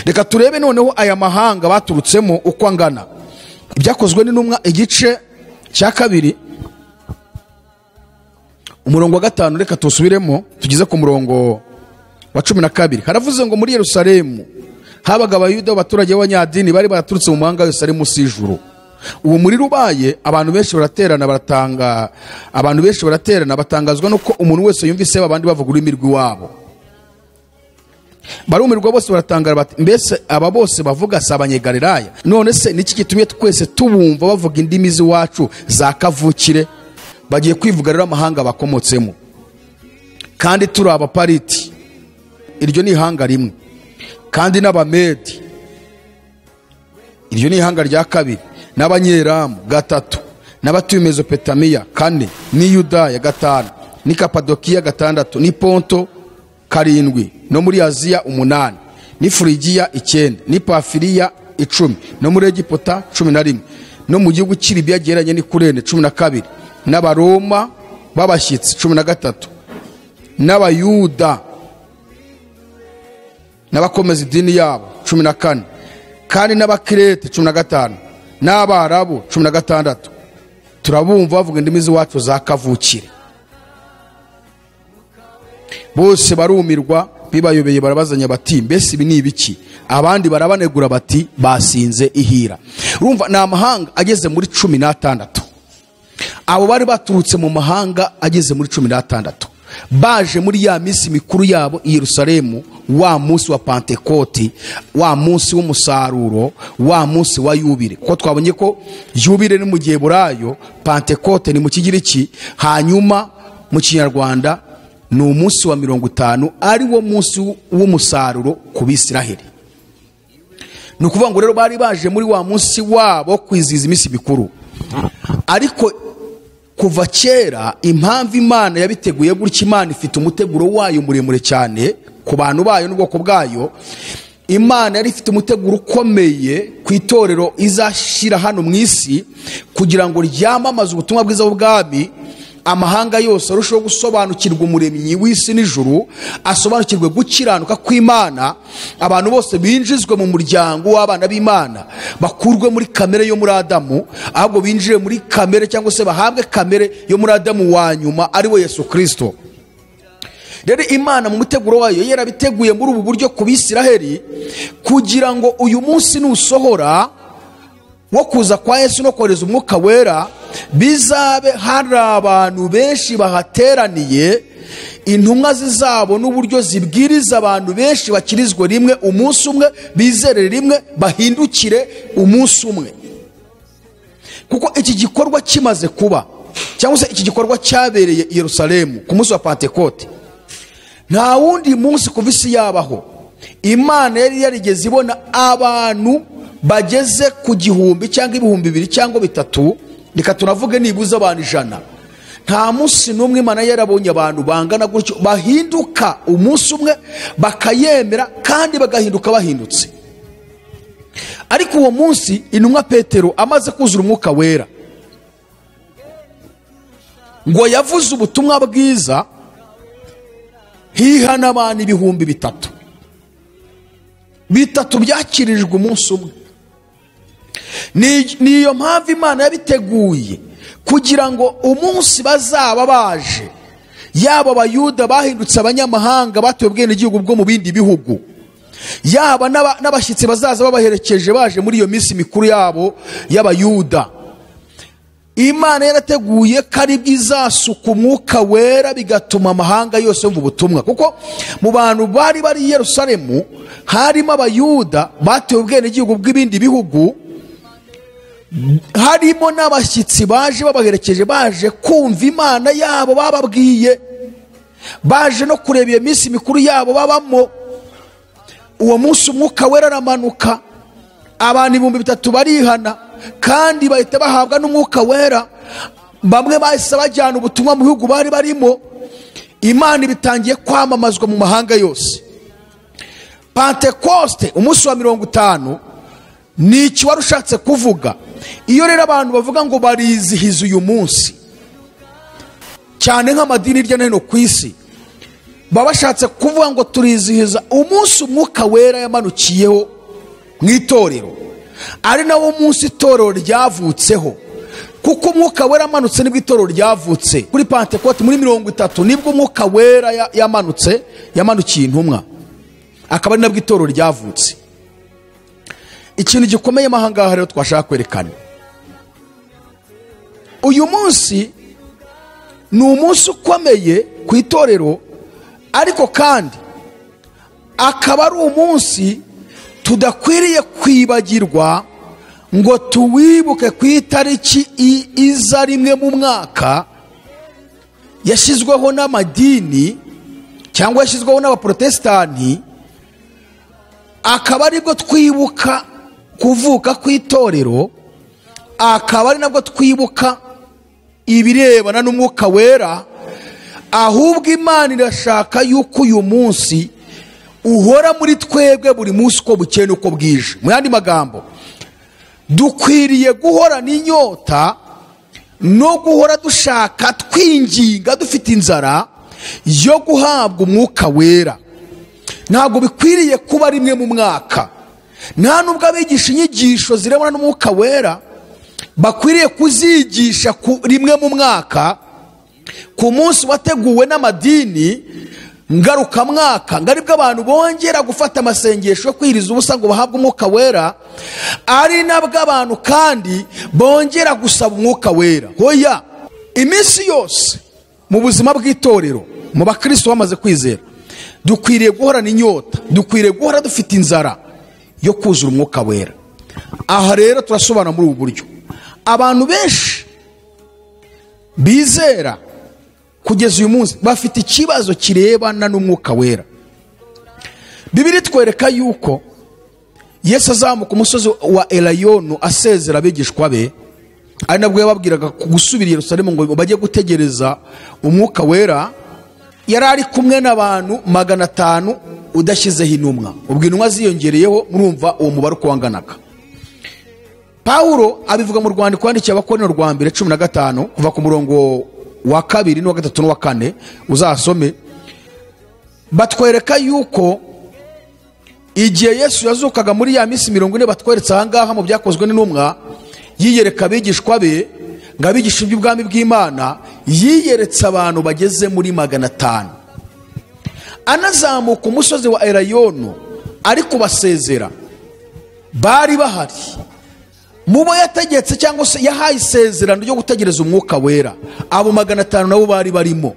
Reka turebe noneho aya mahanga baturutsemo uko angana. Ibyakozwe n'Intumwa igice cya 2 umurongo wa 5, reka tusubiremo tugeze ku murongo wa 12. Haravuze ngo muri Yerusalemu habaga Abayuda abaturage b'abanyadini bari baraturutse mu mahanga yose ari munsi y'ijuru. Uwo muriro ubaye abantu benshi baraterana baratanga, abantu benshi baraterana batangazwa nuko umuntu wese yumvise abandi bavuga ururimi rw'iwabo. Barumirwa bose baratangara bati mbese aba bose bavuga si Abanyagalilaya? None se niki gitumye twese tubumva bavuga indimi z'iwacu za kavukire? Bagiye kwivuga rero amahanga bakomotsemo, kandi turi Abapariti, iryo ni ihanga rimwe, kandi n'Abamedi, iryo ni ihanga rya 2, n'Abanyeramu 3, n'abatuye Mesopotamiya 4, n'i Yudaya 5, n'i Kapadokiya 6, n'i Ponto 7, no muri Aziya 8, n'i Furigiya 9, n'i Pafiriya 10, no muri Egiputa 11, no mu gihugu cy'i Libiya gihereranye n'i Kurene 12, n'Abaroma b'abashyitsi 13, n'Abayuda n'abakomeza idini yabo 14, kandi n'Abakirete 15, n'Abarabu 16. Turabumva bavuga indimi z'iwacu za kavukire. Bose barumirwa bibayobeye barabazanya bati mbese ibi ni ibiki? Abandi barabanegura bati basinze ihira. Urumva ni amahanga ageze muri 16. Abo bari baturutse mu mahanga ageze muri 16. Baje muri ya minsi mikuru yabo i Yerusalemu, wa munsi wa Pantekoti, wa munsi w'umusaruro, wa munsi wa yubile. Kuko twabonye ko yubile ni mu Giheburayo, Pantekote ni mu Kigiriki, hanyuma mu Kinyarwanda ni umunsi wa 50, ari wo munsi w'umusaruro ku Bisiraheli. Ni ukuvuga ngo rero bari baje muri wa munsi wabo kwizihiza iminsi mikuru. Ariko kuva kera impamvu Imana yabiteguye gutya, Imana ifite umuteguro wayo muremure cyane ku bantu bayo n'ubwoko bwayo. Imana yari ifite umuteguro ukomeye ku itorero izashyira hano mu isi kugira ngo ryamamaze ubutumwa bwiza bw'ubwami, amahanga yose arusheho gusobanukirwa umuremyi w'isi n'ijuru, asobanukirwe gukiranuka kw'Imana, abantu bose binjizwe mu muryango w'abana b'Imana, bakurwe muri kamere yo muri Adamu, ahubwo binjire muri kamere cyangwa se bahabwe kamere yo muri Adamu wa nyuma, ari we Yesu Kristo. Rero Imana mu muteguro wayo yarabiteguye muri ubu buryo ku Bisiraheli, kugira ngo uyu munsi nusohora wo kuza kwa Yesu no kohereza umwuka wera, bizabe hari abantu benshi bahateraniye, intumwa zizabo n'uburyo zibwiriza abantu benshi bakirizwe rimwe umunsi umwe, bizerere rimwe, bahindukire umunsi umwe. Kuko iki gikorwa kimaze kuba, cyangwa se iki gikorwa cyabereye i Yerusalemu ku munsi wa Pantekote, nta wundi munsi kuva isi yabaho Imana yari yarigeze ibona abantu bageze ku 1000 cyangwa 2000 cyangwa 3000, reka tunavuge nibuze abantu 100. Nta munsi n'umwe Imana yarabonye abantu bangana gutyo bahinduka umunsi umwe, bakayemera kandi bagahinduka bahindutse. Ariko uwo munsi intumwa Petero amaze kuzura umwuka wera, ngo yavuze ubutumwa bwiza, hihana abantu 3000. Bitatu byakirijwe umunsi umwe. Niyo mpamvu Imana yabiteguye kugira ngo umunsi bazaba baje, yaba abayuda bahindutse abanyamahanga batuye ubwenegihugu bwo mu bindi bihugu, yaba n'abashyitsi bazaza babaherekeje baje muri iyo minsi mikuru yabo y'abayuda, Imana yarateguye ko ari bwizasuka umwuka wera bigatuma amahanga yose yumva ubutumwa. Kuko mu bantu bari bari i Yerusalemu harimo abayuda batuye ubwenegihugu bw'ibindi bihugu, harimo n'abashyitsi baje babaherekeje, baje kumva Imana yabo bababwiye, baje no kureba iyo minsi mikuru yabo babamo. Uwo munsi umwuka wera aramanuka, abantu 3000 barihana kandi bahita bahabwa n'umwuka wera. Bamwe bahise bajyana ubutumwa mu bihugu bari barimo. Imana ibitangiye kwamamazwa mu mahanga yose. Pentekoste umunsi wa 50 ni iki wari ushatse kuvuga? Iyo rero abantu bavuga ngo barizihiza uyu munsi, cyane nk'amadini hirya no hino ku isi, baba bashatse kuvuga ngo turizihiza umunsi umwuka wera yamanukiyeho mu itorero, ari nawo munsi itorero ryavutseho. Kuko umwuka wera amanutse nibwo itorero ryavutse. Kuri Pentekote muri 30 nibwo umwuka wera yamanutse, yamanukiye intumwa, akaba ari nabwo itorero ryavutse. Ikintu gikomeye ahangaha rero twashaka kwerekana, uyu munsi ni umunsi ukomeye ku itorero, ariko kandi akaba ari umunsi tudakwiriye kwibagirwa ngo tuwibuke ku itariki iza rimwe mu mwaka yashyizweho n'amadini cyangwa yashyizweho n'abaprotestanti, akaba aribwo twibuka kuvuka kw'itorero, akaba ari nabwo twibuka ibirebana n'umwuka wera. Ahubwo Imana irashaka yuko uyu munsi uhora muri twebwe buri munsi uko bukeye n'uko bwije. Mu yandi magambo, dukwiriye guhora n'inyota no guhora dushaka, twinginga, dufite inzara yo guhabwa umwuka wera. Ntabwo bikwiriye kuba rimwe mu mwaka. Nta nubwo abigisha inyigisho zirebana n'umwuka wera bakwiriye kuzigisha rimwe mu mwaka, ku munsi wateguwe n'amadini ngarukamwaka, ngo aribwo abantu bongera gufata amasengesho yo kwiriza ubusa ngo bahabwe umwuka wera, ari nabwo abantu kandi bongera gusaba umwuka wera. Hoya, iminsi yose mu buzima bw'itorero Mu bakristo bamaze kwizera dukwiriye guhorana inyota, dukwiriye guhora dufite inzara yo kuzura umwuka wera. Aha rero turasobanura muri ubu buryo. Abantu benshi bizera kugeza uyu munsi bafite ikibazo kirebana n'umwuka wera. Bibiliya itwereka yuko Yesu azamuka umusozi wa Elayono asezera abigishwa be, ari nabwo yababwiraga gusubira i Yerusalemu ngo bajye gutegereza umwuka wera. Yari ari kumwe n'abantu 500 udashyizeho intumwa. Ubwo intumwa ziyongereyeho murumva uwo mubare uko wanganaga. Pawulo abivuga mu rwandiko yandikiye Abakorinto rwa mbere 15 kuva ku murongo wa 2 n'uwa 3 n'uwa 4 uzasome. Batwereka yuko igihe Yesu yazukaga muri ya minsi 40 batweretse aha ngaha mu byakozwe n'intumwa, yiyereka abigishwa be ngo abigishe iby'ubwami bw'Imana, yiyeretse abantu bageze muri 500. Anazamuka umusozi wa Elayono ari kubasezera, bari bahari. Mubo yategetse cyangwa se yahaye isezerano ryo gutegereza umwuka wera, abo 500 nabo bari barimo.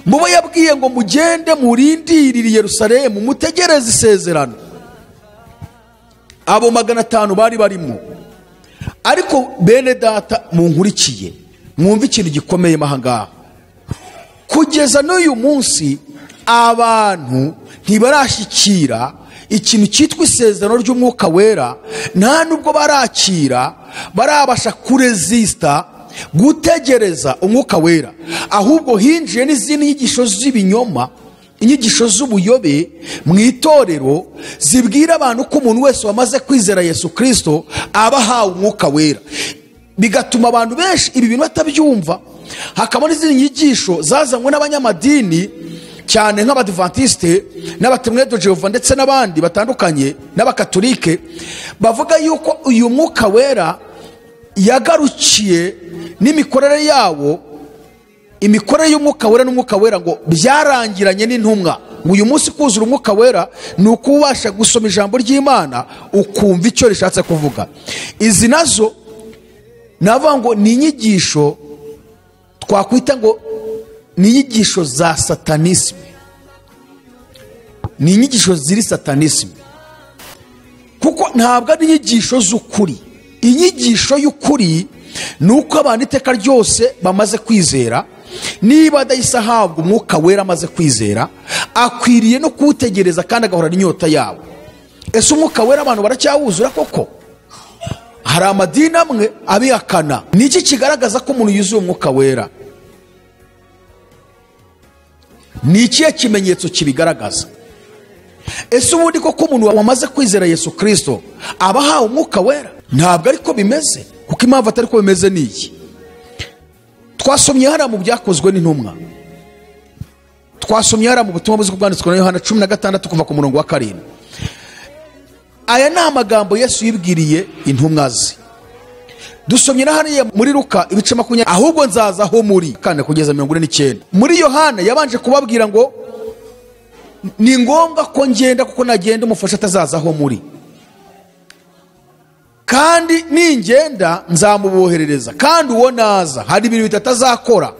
Mubo yabwiye ngo mugende murindirire Yerusalemu mutegereze isezerano, abo 500 bari barimo. Ariko bene data munkurikiye mwumve ikintu gikomeye mahangaha. Kugeza n'uyu munsi abantu ntibarashyikira ikintu cyitwa isezerano ry'umwuka wera, nta nubwo barakira, barabasha kuresista gutegereza umwuka wera. Ahubwo hinjiye n'izindi nyigisho z'ibinyoma, inyigisho z'ubuyobe mu itorero zibwira abantu ko umuntu wese wamaze kwizera Yesu Kristo aba ahawe umwuka wera, bigatuma abantu benshi ibi bintu batabyumva. Hakaba n'izindi nyigisho zazanywe n'abanyamadini cyane nk'abadivantiste n'abatemwe de Jehova ndetse n'abandi batandukanye n'abakatolike, bavuga yuko uyu mwuka wera yagarukiye n'imikorere yawo, imikorere y'umwuka wera n'umwuka wera ngo byarangiranye n'intumwa. Ngo uyu munsi kuzura umwuka wera ni ukubasha gusoma ijambo ry'Imana ukumva icyo rishatse kuvuga. Izi nazo navuga ngo ni inyigisho twakwita ngo ni inyigisho za satanisme, ni inyigisho ziri satanisme, kuko ntabwo ari inyigisho z'ukuri. Inyigisho y'ukuri ni uko abantu iteka ryose bamaze kwizera, niba adahise ahabwa umwuka wera amaze kwizera, akwiriye no kuwutegereza kandi agahorana inyota yawo. Ese umwuka wera abantu baracyawuzura koko? Hari amadini amwe abihakana. Ni iki kigaragaza ko umuntu yuzuye umwuka wera? Ni ikihe kimenyetso kibigaragaza? Ese ubundi koko umuntu wamaze kwizera Yesu Kristo aba ahawe umwuka wera? Ntabwo ariko bimeze. Kuko impamvu atari ko bimeze ni iyi. Twasomye hariya mu byakozwe n'intumwa, twasomye hariya mu butumwa bwiza bwanditswe na Yohana 16 kuva ku murongo wa 7. Aya ni amagambo Yesu yibwiriye intumwa ze. Dusomye na hariya muri Luka ibice 20, ahubwo nzaza aho muri 4 kugeza 49. Muri Yohana yabanje kubabwira ngo ni ngombwa ko ngenda, kuko nagenda umufasha atazaza aho muri, kandi ningenda nzamuboherereza, kandi uwo naza hari ibintu bitatu azakora.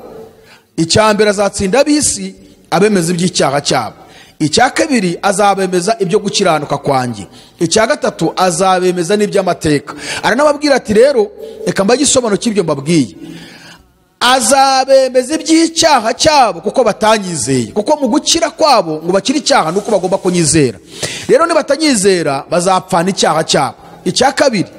Icya mbere azatsinda ab'isi abemeza iby'icyaha cyabo. Icya kabiri azabemeza ibyo gukiranuka kwanjye. Icya gatatu azabemeza n'iby'amateka. Aranababwira ati rero reka mbahe igisobanuro cy'ibyo mbabwiye. Azabemeza iby'icyaha cyabo kuko batanyizeye, kuko mu gukira kwabo ngo bakire icyaha nuko bagomba kunyizera. Rero nibatanyizera bazapfana icyaha cyabo. Icya kabiri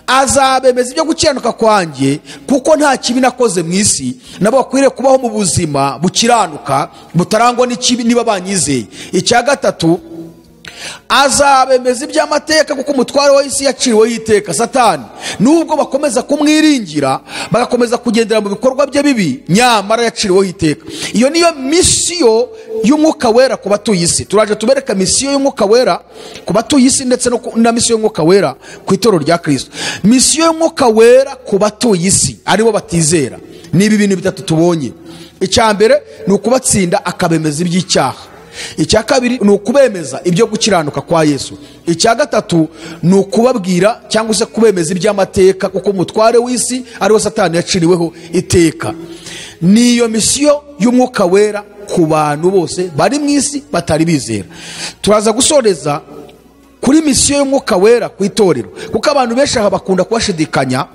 azabemeza ibyo gukiranuka kwanjye, kuko nta kibi nakoze mu isi, nabo bakwiriye kubaho mu buzima bukiranuka butarangwa n'ikibi niba banyizeye. Icya gatatu azabemeza iby'amateka, kuko umutware w'isi yaciriweho iteka, Satani. Nubwo bakomeza kumwiringira bagakomeza kugendera mu bikorwa bye bibi, nyamara yaciriweho iteka. Iyo niyo misiyo y'umwuka wera ku batuye isi. Turaje tubereka misiyo y'umwuka wera ku batuye isi ndetse na misiyo y'umwuka wera ku itorero rya Kristo. Misiyo y'umwuka wera ku batuye isi aribo batizera ni ibi bintu bitatu tubonye. Icya mbere ni ukubatsinda akabemeza iby'icyaha. Icya kabiri ni ukubemeza ibyo gukiranuka kwa Yesu. Icya gatatu ni ukubabwira cyangwa se kubemeza iby'amateka, kuko umutware w'isi ariwe Satani yaciriweho iteka. Niyo misiyo y'umwuka wera ku bantu bose bari mu isi batari bizera. Turaza gusoreza kuri misiyo y'Umwuka Wera ku itorero, kuko abantu benshi aha bakunda kubashidikanya,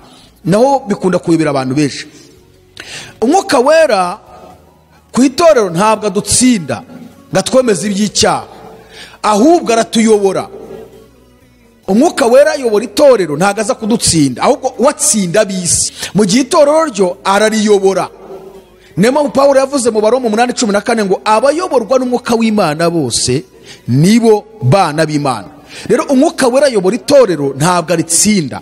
naho bikunda kuyobera abantu benshi. Umwuka Wera ku itorero ntabwo adutsinda ngo atwemeze iby'icyaha, ahubwo aratuyobora. Umwuka Wera ayobora itorero, ntabwo aza kudutsinda, ahubwo watsinda ab'isi. Mu gihe itorero ryo arariyobora. Niyo mpamvu Pawulo yavuze mu Baroma 8:14 ngo abayoborwa n'Umwuka w'Imana bose nibo bana b'Imana. Rero Umwuka Wera ayobora itorero, ntabwo aritsinda,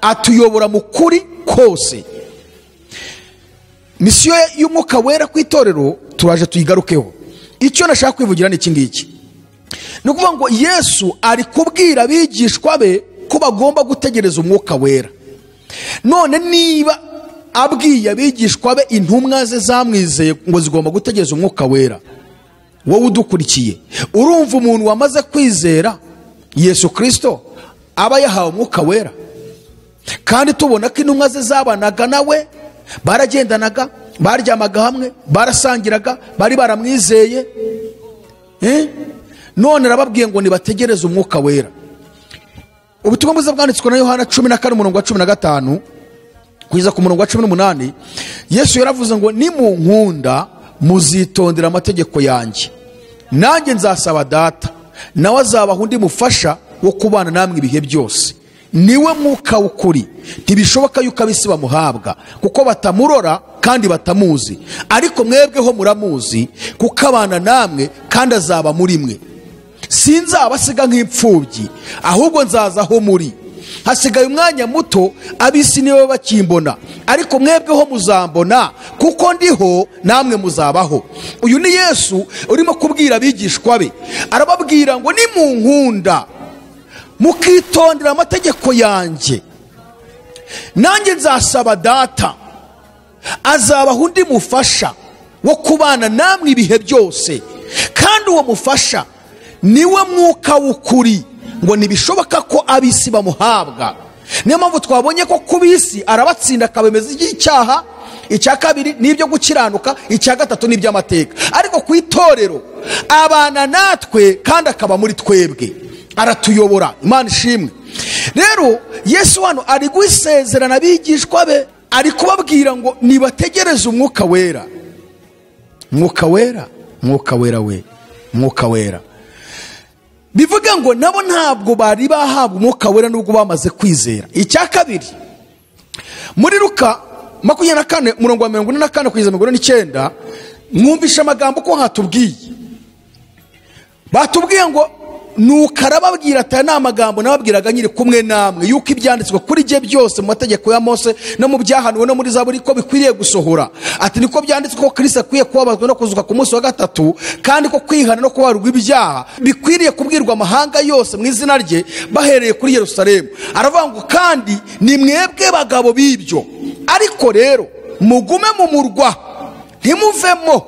atuyobora mu kuri kose. Misiyo y'Umwuka Wera ku itorero turaje tuyigarukeho. Icyo nashaka kwivugira ni iki ngiki, ni ukuvuga ngo Yesu ari kubwira abigishwa be ko bagomba gutegereza Umwuka Wera. None niba abwiye abigishwa be, intumwa ze zamwizeye, ngo zigomba gutegereza Umwuka Wera, wowe udukurikiye urumva umuntu wamaze kwizera Yesu Kristo aba yahawe Umwuka Wera? Kandi tubona ko intumwa ze zabanaga nawe, baragendanaga, baryamaga hamwe, barasangiraga, bari baramwizeye. None arababwiye ngo nibategereze Umwuka Wera. Ubutumwa bwiza bwanditswe na Yohana 14 umurongo wa 15 kugeza ku murongo wa 18, Yesu yaravuze ngo nimunkunda muzitondera amategeko yanjye, nanjye nzasaba Data, nawe azabaha undi mufasha wo kubana namwe ibihe byose, niwe Mwuka w'ukuri. Ntibishoboka yuko ab'isi bamuhabwa, kuko batamurora kandi batamuzi, ariko mwebweho muramuzi, kuko abana namwe kandi azaba muri mwe. Sinzabasiga nk'imfubyi, ahubwo nzaza aho muri. Hasigaye umwanya muto ab'isi nibo bakimbona, ariko mwebweho muzambona, kuko ndiho namwe muzabaho. Uyu ni Yesu urimo kubwira abigishwa be, arababwira ngo nimunkunda mukitondera amategeko yanjye, nanjye nzasaba Data, azabaha undi mufasha wo kubana namwe ibihe byose, kandi uwo mufasha niwe Mwuka w'ukuri. Ngo ntibishoboka ko ab'isi bamuhabwa. Niyo mpamvu twabonye ko ku b'isi arabatsinda akabemeza iby'icyaha, icya kabiri n'ibyo gukiranuka, icya gatatu n'iby'amateka. Ariko ku itorero abana natwe kandi akaba muri twebwe, aratuyobora. Imana ishimwe. Rero Yesu hano ari gusezerana abigishwa be, ari kubabwira ngo nibategereze Umwuka Wera. Mwuka Wera, Mwuka Wera we, Mwuka Wera. Bivuga ngo nabo ntabwo bari bahabwa Umwuka Wera nubwo bamaze kwizera. Icya kabiri, muri Luka 24 umurongo wa 44 kugeza 49, mwumvisha amagambo ko hatubwiye. Batubwiye ngo nuko arababwira ati aya ni amagambo nababwiraga nkiri kumwe namwe, yuko ibyanditswe kuri jye byose mu mategeko ya Mose no mu byahanuwe no muri Zaburi ko bikwiriye gusohora. Ati niko byanditswe ko Kristo akwiye kubabazwa no kuzuka ku munsi wa gatatu, kandi ko kwihana no kubabarwa ibyaha bikwiriye kubwirwa amahanga yose mu izina rye, bahereye kuri Yerusalemu. Aravuga ngo kandi ni mwebwe bagabo b'ibyo, ariko rero mugume mu murwa ntimuvemo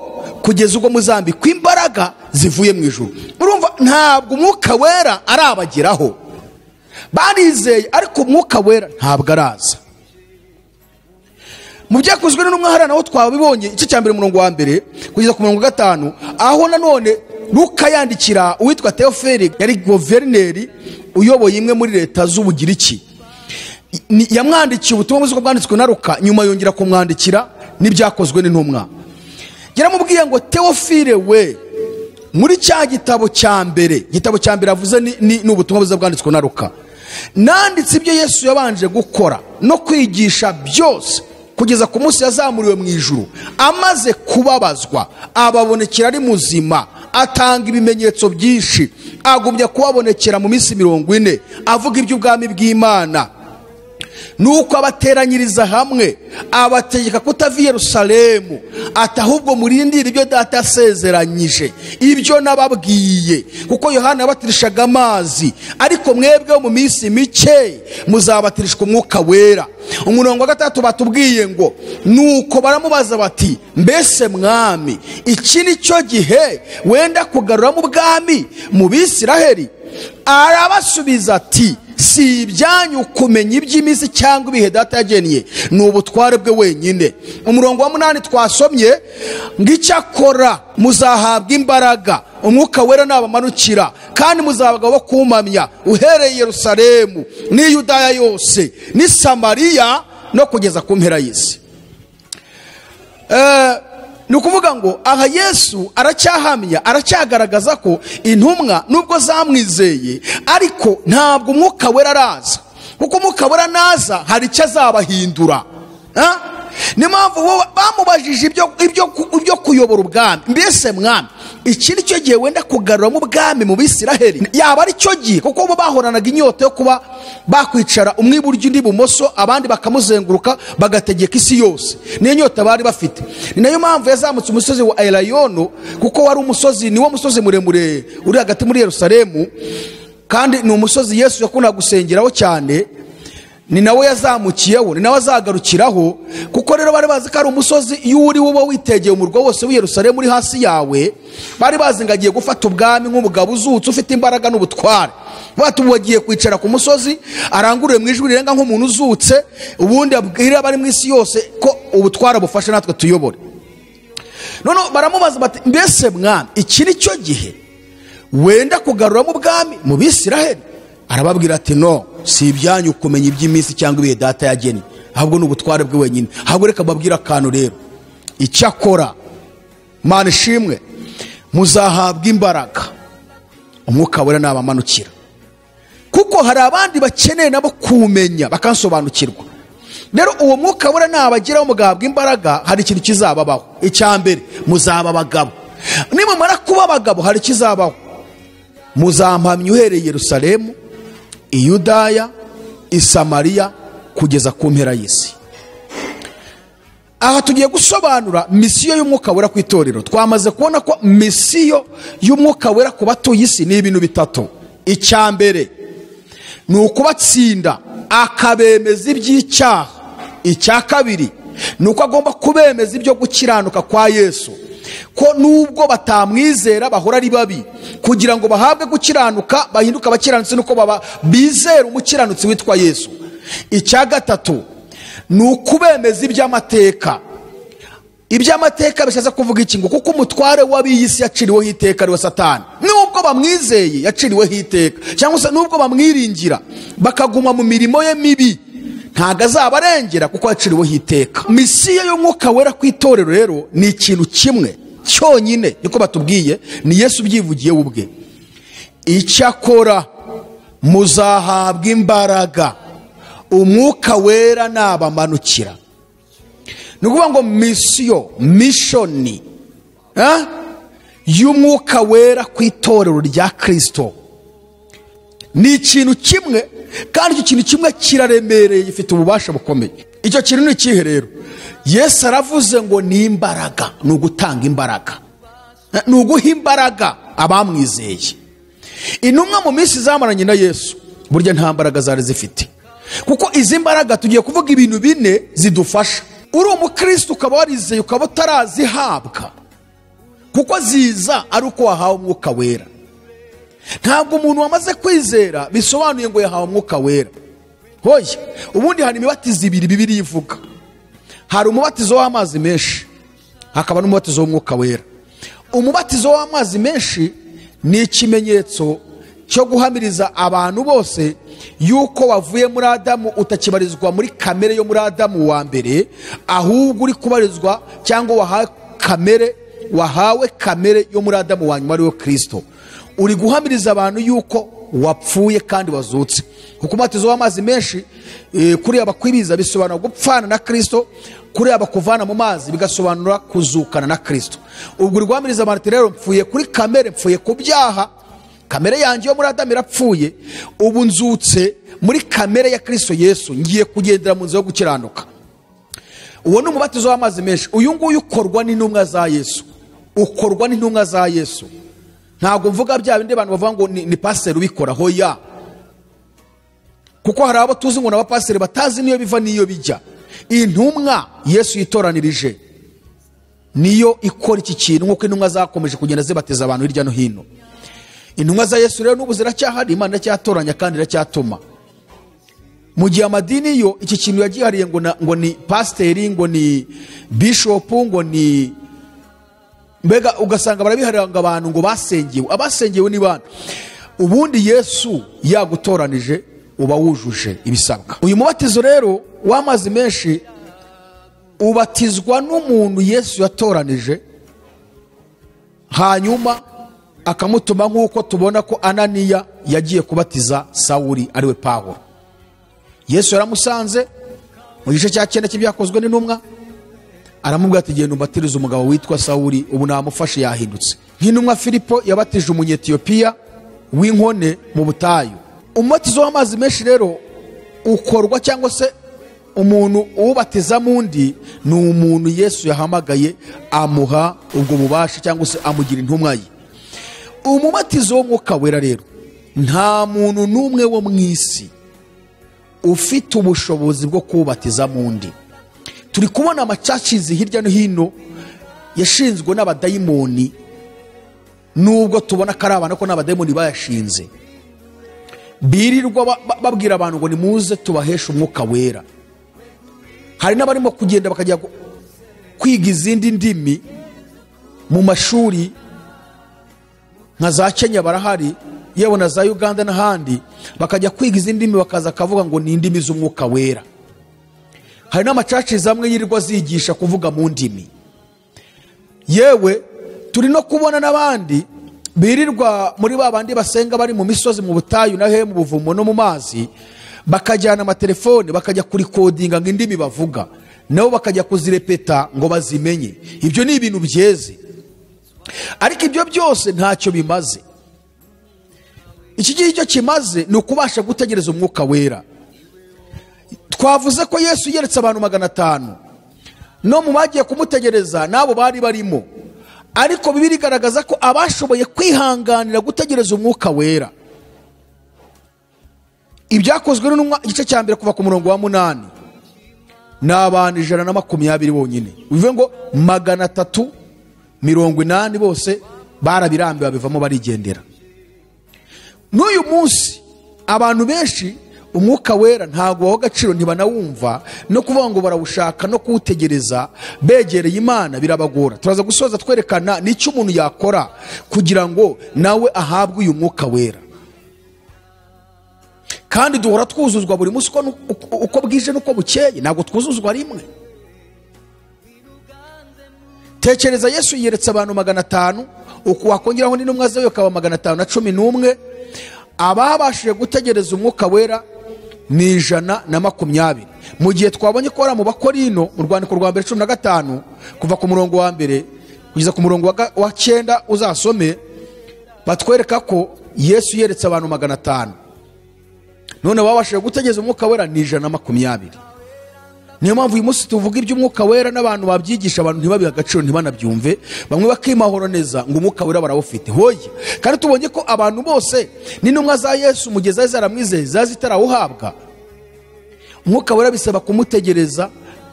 kugeza ubwo muzambikwa imbaraga zivuye mu ijuru. Urumva ntabwo Umwuka Wera arabageraho, barizeye, ariko Umwuka Wera ntabwo araza. Mu byakozwe n'intumwa hariya naho twabibonye, igice cya mbere umurongo wa mbere kugeza ku murongo wa 5, aho nanone Luka yandikira uwitwa Teofili, yari guverineri uyoboye imwe muri leta z'Ubugiriki. Yamwandikiye ubutumwa bwiza bwanditswe na Luka, nyuma yongera kumwandikira n'ibyakozwe n'intumwa. Yaramubwiye ngo Teofile we, muri cya gitabo cya mbere, igitabo cya mbere avuze ni ubutumwa bwiza bwanditswe na Luka, nanditse ibyo Yesu yabanje gukora no kwigisha byose kugeza ku munsi yazamuriwe mu ijuru, amaze kubabazwa ababonekera ari muzima, atanga ibimenyetso byinshi, agumya kubabonekera mu minsi 40, avuga iby'ubwami bw'Imana. Nuko abateranyiriza hamwe, abategeka kutava i Yerusalemu, ati ahubwo murindire ibyo Data yasezeranyije, ibyo nababwiye, kuko Yohana yabatirishaga amazi, ariko mwebwe mu minsi mike muzabatirishwa Umwuka Wera. Umurongo wa 3 batubwiye ngo nuko baramubaza bati mbese Mwami, iki ni cyo gihe wenda kugaruramo ubwami mu Bisiraheli? Arabasubiza ati Si ibyanyu kumenya iby'iminsi cyangwa ibihe Data yagennye, ni ubutware bwe wenyine. Umurongo wa 8 twasomye ngo icyakora muzahabwa imbaraga, Umwuka Wera nabamanukira, kandi muzaba abagabo bo kumpamya uhereye Yerusalemu n'i Yudaya yose n'i Samariya no kugeza ku mpera y'isi. Ni ukuvuga ngo aha Yesu aracyahamya, aracyagaragaza ko intumwa nubwo zamwizeye ariko ntabwo Umwuka Wera araza, kuko Umwuka Wera naza hari icyo azabahindura. Niyo mpamvu bamubajije ibyo kuyobora ubwami. Mbese mwami, iki ni cyo gihe wenda kugaruramo ubwami mu Bisiraheli? Yaba ari cyo gihe, kuko bo bahoranaga inyota yo kuba bakwicara umwe iburyo undi ibumoso, abandi bakamuzenguruka bagategeka isi yose. Niyo nyota bari bafite. Ni nayo mpamvu yazamutse umusozi wa Elayono, kuko wari umusozi, niwo musozi muremure uri hagati muri Yerusalemu, kandi ni umusozi Yesu yakundaga gusengeraho cyane. Ni nawe yazamukiyeho, ni nawe azagarukiraho, kuko rero bari bazi ko ari umusozi iyo uri uba witegeye umurwa wose w'i Yerusalemu uri hasi yawe. Bari bazi ngo agiye gufata ubwami nk'umugabo uzutse ufite imbaraga n'ubutware. Bati ubu agiye kwicara ku musozi arangurure mu ijwi rirenga nk'umuntu uzutse, ubundi abwira abari mu isi yose ko ubutware bufasha natwe tuyobore. None baramubaza bati mbese mwami, iki ni cyo gihe wenda kugaruramo ubwami mu Bisiraheli? Arababwira ati no, si ibyanyu kumenya iby'iminsi cyangwa ibihe Data yagennye, ahubwo ni ubutware bwe wenyine. Ahubwo reka mbabwire akantu rero, icyakora Mana ishimwe, muzahabwa imbaraga Umwuka Wera nabamanukira, kuko hari abandi bakeneye nabo kumenya bakansobanukirwa. Rero uwo Mwuka Wera nabageraho mugahabwa imbaraga, hari ikintu kizababaho. Icya mbere, muzaba abagabo. Nimumara kuba abagabo hari ikizabaho, muzampamya uhereye Yerusalemu, i Yudaya, i Samariya, kugeza ku mpera y'isi. Aha tugiye gusobanura misiyo y'Umwuka Wera ku itorero. Twamaze kubona ko misiyo y'Umwuka Wera ku batuye isi ni ibintu bitatu. Icya mbere ni ukubatsinda akabemeza iby'icyaha. Icya kabiri ni uko agomba kubemeza ibyo gukiranuka kwa Yesu, ko nubwo batamwizera bahora ari babi, kugira ngo bahabwe gukiranuka bahinduka abakiranutsi nuko baba bizera umukiranutsi witwa Yesu. Icya gatatu ni ukubemeza iby'amateka. Iby'amateka bishatse kuvuga iki? Ngo kuko umutware w'ab'iyi si yaciriweho iteka ari we Satani. Nubwo bamwizeye yaciriweho iteka, cyangwa se nubwo bamwiringira bakaguma mu mirimo ye mibi, ntabwo azabarengera kuko yaciriweho iteka. Misiyo y'Umwuka Wera ku itorero rero ni ikintu kimwe cyonyine, niko batubwiye, ni Yesu ubyivugiye ubwe. Icyakora muzahabwa imbaraga Umwuka Wera nabamanukira. Ni ukuvuga ngo misiyo, mishoni y'Umwuka Wera ku itorero rya Kristo ni ikintu kimwe, kandi icyo kintu kimwe kiraremereye, gifite ububasha bukomeye. Icyo kintu ni ikihe rero? Yesu aravuze ngo ni imbaraga, ni ugutanga imbaraga, ni uguha imbaraga abamwizeye. Intumwa mu minsi zamaranye na Yesu burya nta mbaraga zari zifite, kuko izi mbaraga tugiye kuvuga ibintu bine zidufasha. Uri umukristo ukaba warizeye ukaba utarazihabwa, kuko ziza ari uko wahawe Umwuka Wera. Ntabwo umuntu wamaze kwizera bisobanuye ngo yahawe Umwuka Wera. Hoya, ubundi hari imibatizo ibiri Bibiliya ivuga. Hari umubatizo w'amazi menshi, hakaba n'umubatizo w'Umwuka Wera. Umubatizo w'amazi menshi ni ikimenyetso cyo guhamiriza abantu bose yuko wavuye muri Adamu utakibarizwa muri kamere yo muri Adamu wa mbere, ahubwo uri kubarizwa cyangwa wahawe kamere yo muri Adamu wa nyuma ariwe Kristo. Uri guhamiriza abantu yuko wapfuye kandi wazutse. Kuko umubatizo w'amazi menshi kuri abakwibiza bisobanura gupfana na Kristo, kuri abakuvana mu mazi bigasobanura kuzukana na Kristo. Ubwo uri guhamiriza abantu rero, mpfuye kuri kamere, mpfuye ku byaha, kamere yanjye yo muri Adamu irapfuye, ubu nzutse muri kamere ya Kristo Yesu, ngiye kugendera mu nzira yo gukiranuka. Uwo ni umubatizo w'amazi menshi. Uyu nguyu ukorwa n'intumwa za Yesu, ukorwa n'intumwa za Yesu. Ntabwo mvuga bya bindi abantu bavuga ngo ni pasiteri ubikora, hoya. Kuko hari abo tuzi ngo n'abapasiteri batazi niyo biva niyo bijya. Intumwa Yesu yitoranirije niyo ikora iki kintu, nk'uko intumwa zakomeje kugenda zibateza abantu hirya no hino. Intumwa za Yesu rero n'ubu ziracyahari, Imana iracyatoranya kandi iracyatuma. Mu gihe amadini yo iki kintu yagihariye ngo ni pasiteri, ngo ni bishopu, ngo ni mbega, ugasanga barabiharira ngo abantu ngo basengewe. Abasengewe ni bande? Ubundi Yesu yagutoranije uba wujuje ibisabwa. Uyu mubatizo rero w'amazi menshi ubatizwa n'umuntu Yesu yatoranije, hanyuma akamutuma, nk'uko tubona ko Ananiya yagiye kubatiza Sawuli ariwe Pawulo. Yesu yaramusanze mu gice cya 9 cy'ibyakozwe n'intumwa, aramubwira ati genda umbatirize umugabo witwa Sawuli, ubu namufashe yahindutse. Nk'intumwa Filipo yabatije umunyetiyopiya w'inkone mu butayu. Umubatizo w'amazi menshi rero ukorwa cyangwa se umuntu uwubatizamo undi ni umuntu Yesu yahamagaye amuha ubwo bubasha cyangwa se amugira intumwa ye. Umubatizo w'umwuka wera rero nta muntu n'umwe wo mu isi ufite ubushobozi bwo kuwubatizamo undi. Turi kubona amacacizi hirya no hino yashinzwe n'abadayimoni, nubwo tubona ko ari abantu ko n'abadayimoni bayashinze, birirwa babwira abantu ngo nimuze tubaheshe umwuka wera. Hari n'abarimo kugenda bakajya kwiga izindi ndimi mu mashuri nka za Kenya barahari, yewe na za Uganda n'ahandi, bakajya kwiga izindi ndimi bakaza akavuga ngo ni indimi z'umwuka wera. Hari n'amacaci amwe yirirwa zigisha kuvuga mu ndimi. Yewe turi no kubona n'abandi birirwa muri ba bandi basenga bari mu misozi mu butayu na he mu buvumo no mu mazi, bakajyana amatelefone bakajya kurikodinga ngo indimi bavuga, nabo bakajya kuzirepeta ngo bazimenye. Ibyo ni ibintu byeze, ariko ibyo byose ntacyo bimaze. Iki gihe icyo kimaze ni ukubasha gutegereza umwuka wera. Twavuze ko Yesu yeretse abantu 500 no mu bagiye kumutegereza nabo bari barimo, ariko Bibiliya igaragaza ko abashoboye kwihanganira gutegereza umwuka wera. Ibyakozwe n'intumwa igice cya 1 kuva ku murongo wa 8 ni abantu 120 bonyine, bivuze ngo 380 bose barabirambiwe babivamo barigendera. N'uyu munsi abantu benshi umwuka wera ntabwo waho agaciro, ntibanawumva, no kuvuga ngo barawushaka no kuwutegereza begereye Imana birabagora. Turaza gusoza twerekana n'icyo umuntu yakora kugira ngo nawe ahabwe uyu mwuka wera. Kandi duhora twuzuzwa buri munsi uko bwije n'uko bukeye, ntabwo twuzuzwa rimwe. Tekereza Yesu yeretse abantu 500, uko wakongeraho n'intumwa ze bakaba 511, ababashije gutegereza umwuka wera ni 120. Mu gihe twabonye ko ari mu Bakorino mu rwandiko rwa mbere 15 kuva ku murongo wa 1 kugeza ku murongo wa 9 uzasome, batwereka ko Yesu yeretse abantu 500, none babashije gutegereza umwuka wera ni 120. Niyo mpamvu uyu munsi tuvuga iby'umwuka wera n'abantu babyigisha abantu ntibabihe agaciro, ntibanabyumve, bamwe bakimahoro neza ngo umwuka wera barawufite. Hoya, kandi tubonye ko abantu bose n'intumwa za Yesu mu gihe zari zaramwizeye zari zitarawuhabwa. Umwuka wera bisaba kumutegereza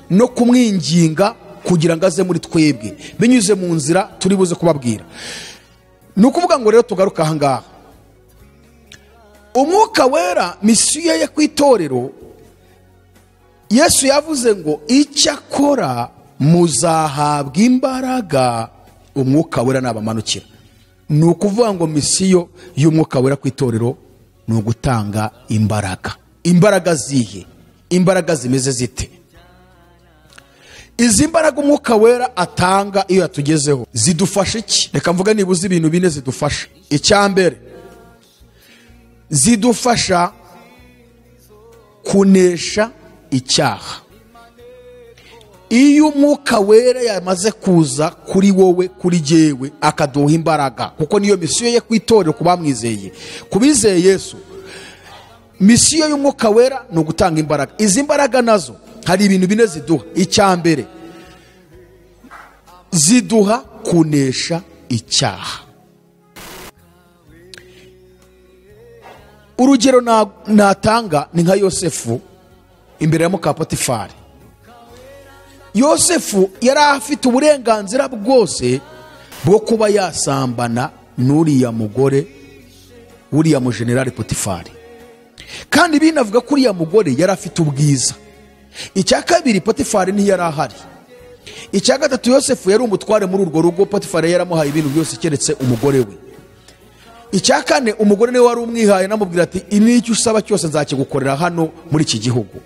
no kumwinginga kugira ngo aze muri twebwe binyuze mu nzira turi buze kubabwira. Ni ukuvuga ngo rero tugaruka aha ngaha, umwuka wera misiyo ye ku itorero, Yesu yavuze ngo icyakora muzahabwa imbaraga umwuka wera nabamanukira. Ni ukuvuga ngo misiyo y'umwuka wera ku itorero ni ugutanga imbaraga. Imbaraga zihe? Imbaraga zimeze zite? Izi mbaraga umwuka wera atanga iyo yatugezeho zidufasha iki? Reka mvuge nibuze ibintu bine zidufasha. Icya mbere, zidufasha kunesha icyaha. Iyo umwuka wera yamaze kuza kuri wowe, kuri jyewe, akaduha imbaraga, kuko niyo misiyo ye ku itorero ku bamwizeye, ku bizeye Yesu, misiyo y'umwuka wera ni ugutanga imbaraga. Izi mbaraga nazo hari ibintu bine ziduha. Icya mbere, ziduha kunesha icyaha. Urugero natanga ni nka Yosefu imbere ya muka Potifari. Yosefu yari afite uburenganzira bwose bwo kuba yasambana n'uriya mugore, uriya mujenerali Potifari. Kandi binavuga ko uriya mugore yari afite ubwiza. Icya kabiri, Potifari ntiyari ahari. Icya gatatu, Yosefu yari umutware muri urwo rugo, Potifari yaramuhaye ibintu byose keretse umugore we. Icya kane, umugore niwe wari umwihaye, namubwira ati n'icyo usaba cyose nzakigukorera hano muri iki gihugu.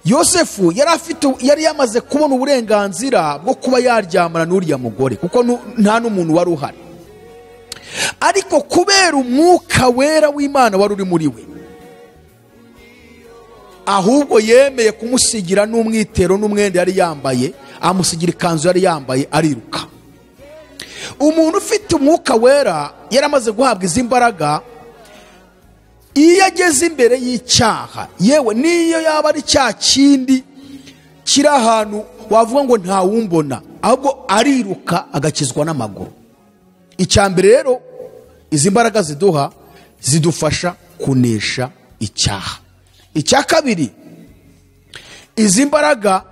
Yosefu yari yamaze kubona uburenganzira bwo kuba yaryamana n'uriya mugore, kuko nta n'umuntu wari uhari. Ariko kubera umwuka wera w'Imana wari uri muri we, ahubwo yemeye kumusigira n'umwitero n'umwenda yari yambaye, amusigira ikanzu yari yambaye, ariruka. Umuntu ufite umwuka wera yaramaze guhabwa izi mbaraga, iyo ageze imbere y'icyaha, yewe niyo yaba ari cya kindi kiri ahantu wavuga ngo ntawumbona, ahubwo ariruka agakizwa n'amaguru. Icya mbere rero izi mbaraga ziduha, zidufasha kunesha icyaha. Icya kabiri, izi mbaraga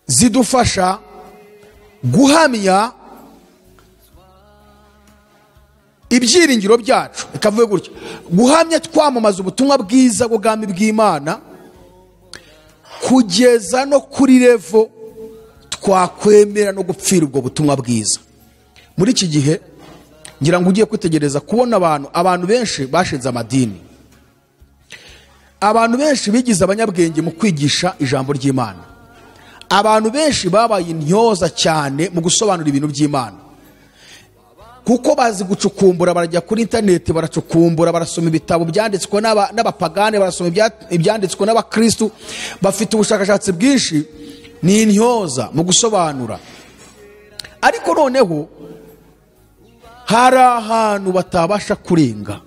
zidufasha guhamya ibyiringiro byacu. Ikavuye gutya, guhamya twamamaza ubutumwa bwiza bw'ubwami bw'Imana kugeza no kuri level twakwemera no gupfira ubwo butumwa bwiza. Muri iki gihe ngira ngo ugiye kwitegereza kubona abantu benshi bashinze amadini, abantu benshi bigize abanyabwenge mu kwigisha ijambo ry'Imana, abantu benshi babaye intyoza cyane mu gusobanura ibintu by'Imana, kuko bazi gucukumbura, barajya kuri interineti baracukumbura, barasoma ibitabo byanditswe n'abapagane, barasoma ibyanditswe n'abakristu, bafite ubushakashatsi bwinshi, ni intyoza mu gusobanura. Ariko noneho hari ahantu batabasha kurenga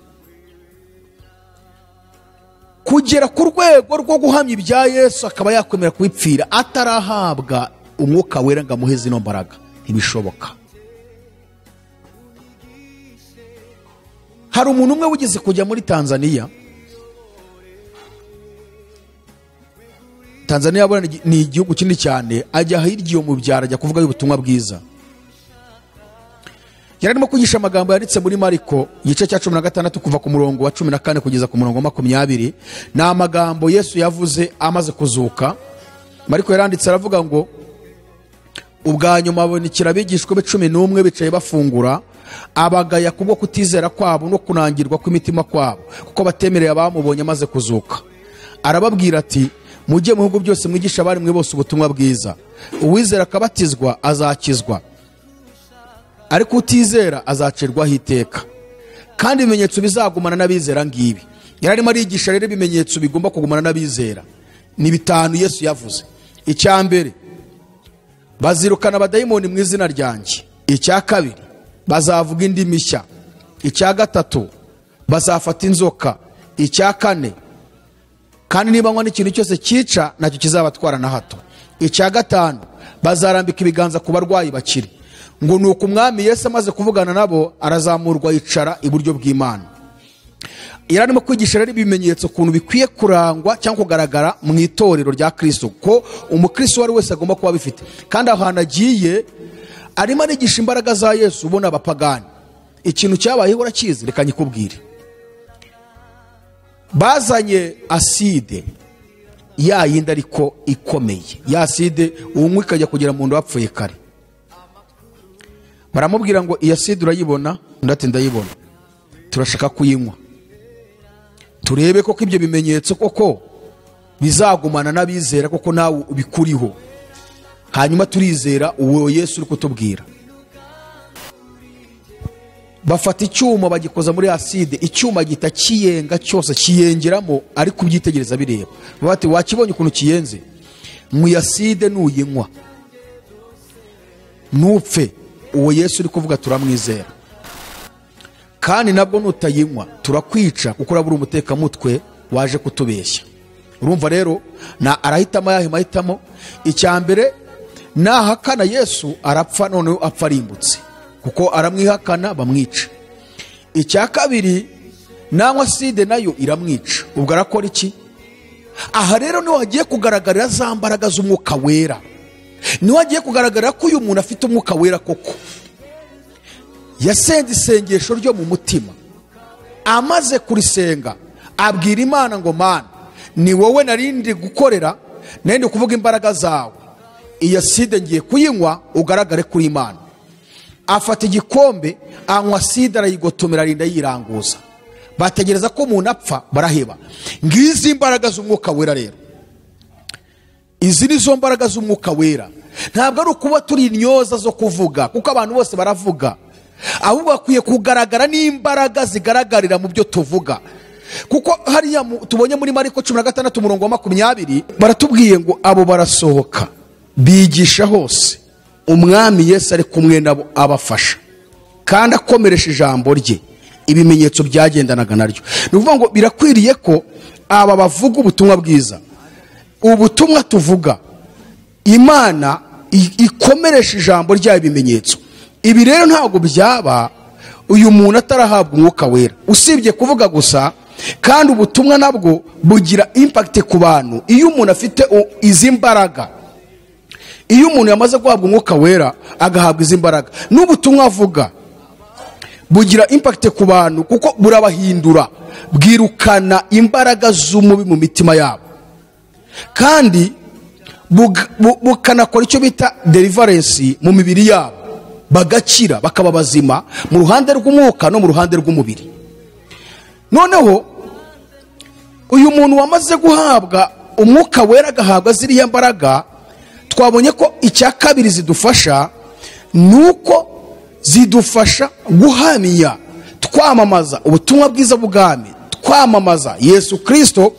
kugera ku rwego rwo guhamya ibya Yesu, akaba yakwemera kubipfira atarahabwa umwuka wera ngo amuhe zino mbaraga. Ntibishoboka. Hari umuntu umwe wigeze kujya muri Tanzania. Tanzania bora ni igihugu kinini cyane, ajya hirya iyo mu byaro ajya kuvuga ubutumwa bwiza. Yararimo kwigisha amagambo yanditse muri Mariko igice cya 16 kuva ku murongo wa 14 kugeza ku murongo wa 20. Ni amagambo Yesu yavuze amaze kuzuka. Mariko yaranditse aravuga ngo ubwa nyuma abonekera abigishwa be 11 bicaye bafungura, abagaya kubwo kutizera kwabo no kunangirwa kw'imitima kwabo, kuko batemereye abamubonye amaze kuzuka. Arababwira ati mujye mu bihugu byose mwigisha abari mwe bose ubutumwa bwiza, uwizera akabatizwa azakizwa, ariko utizera azacirwaho iteka. Kandi ibimenyetso bizagumana n'abizera ngibi. Yararimo arigisha rero ibimenyetso bigomba kugumana n'abizera ni bitanu Yesu yavuze. Icya mbere, bazirukana abadayimoni mu izina ryanjye. Icya kabiri, bazavuga indimi nshya. Icya gatatu, bazafata inzoka. Icya kane, kandi niba nywa n'ikintu cyose cyica nacyo kizabatwara na hato. Icya gatanu, bazarambika ibiganza ku barwayi bakire. Ngo nuko umwami Yesu amaze kuvugana nabo arazamurwa yicara iburyo bw'Imana. Yararimo kwigisha rero ibimenyetso kuntu bikwiye kurangwa cyangwa kugaragara mu itorero rya Kristo, ko umukristo wari wese agomba kuba bifite. Kandi ahantu agiye arimo arigisha imbaraga za Yesu, ubona abapagani. Ikintu cyabayeho urakizi, reka nyikubwire. Bazanye aside ya yindi ariko ikomeye, ya aside unywa ikajya kugera mu nda wapfuye kare. Baramubwira ngo iyi aside urayibona? Undi ati ndayibona, turashaka kuyinywa turebe koko ibyo bimenyetso koko bizagumana n'abizera, koko nawe ubikuriho, hanyuma turizera uwo Yesu uri kutubwira. Bafata icyuma bagikoza muri aside, icyuma gita kiyenga cyose kiyengeramo, ariko ubyitegereza bireba. Bati wakibonye ukuntu kiyenze? Mu aside nuyinywa nupfe, uwo Yesu uri kuvuga turamwizera, kandi nabwo nutayinywa turakwica, kuko urabura umutekamutwe waje kutubeshya. Urumva rero na arahitamo yahe mahitamo. Icya mbere, nahakana Yesu arapfa, none apfa arimbutse, kuko aramwihakana bamwica. Icya kabiri, nanywa side nayo iramwica, ubwo arakora iki? Aha rero niho hagiye kugaragarira za mbaraga z'umwuka wera, niho hagiye kugaragara ko uyu muntu afite umwuka wera koko. Yasenze isengesho ryo mu mutima, amaze kurisenga Abwira Imana ngo Mana, ni wowe narindi gukorera, narindi kuvuga imbaraga zawe, iyi aside ngiye kuyinywa ugaragare kuri Imana. Afata igikombe anywa aside, arayigotomera, arinda yiranguza. Bategereza ko umuntu apfa, baraheba. Ngizi imbaraga z'umwuka wera rero, izi ni zo mbaraga z'umwuka wera. Ntabwo ari ukuba turi intyoza zo kuvuga, kuko abantu bose baravuga, ahubwo bakwiye kugaragara n'imbaraga zigaragarira mu byo tuvuga. Kuko hariya tubonye muri Mariko 16 umurongo wa 20 baratubwiye ngo abo barasohoka bigisha hose, umwami Yesu ari kumwe nabo abafasha kandi akomeresha ijambo rye, ibimenyetso byagendanaga naryo. Ni ukuvuga ngo birakwiriye ko aba bavuga ubutumwa bwiza, ubutumwa tuvuga, Imana ikomeresha ijambo ryayo ibimenyetso. Ibi rero ntabwo byaba uyu muntu atarahabwa umwuka wera, usibye kuvuga gusa. Kandi ubutumwa nabwo bugira impact ku bantu. Iyo umuntu afite izi mbaraga, iyo umuntu yamaze guhabwa umwuka wera agahabwa izi mbaraga, n'ubutumwa avuga bugira impact ku bantu, kuko burabahindura, bwirukana imbaraga z'umubi mu mitima yabo, kandi bukanakora icyo bita deliverance mu mibiri yabo, bagakira bakaba bazima mu ruhande rw'umwuka no mu ruhande rw'umubiri. Noneho uyu muntu wamaze guhabwa umwuka wera agahabwa ziriya mbaraga, twabonye ko icya kabiri zidufasha nuko zidufasha guhamya, twamamaza ubutumwa bwiza bw'ubwami, twamamaza Yesu Kristo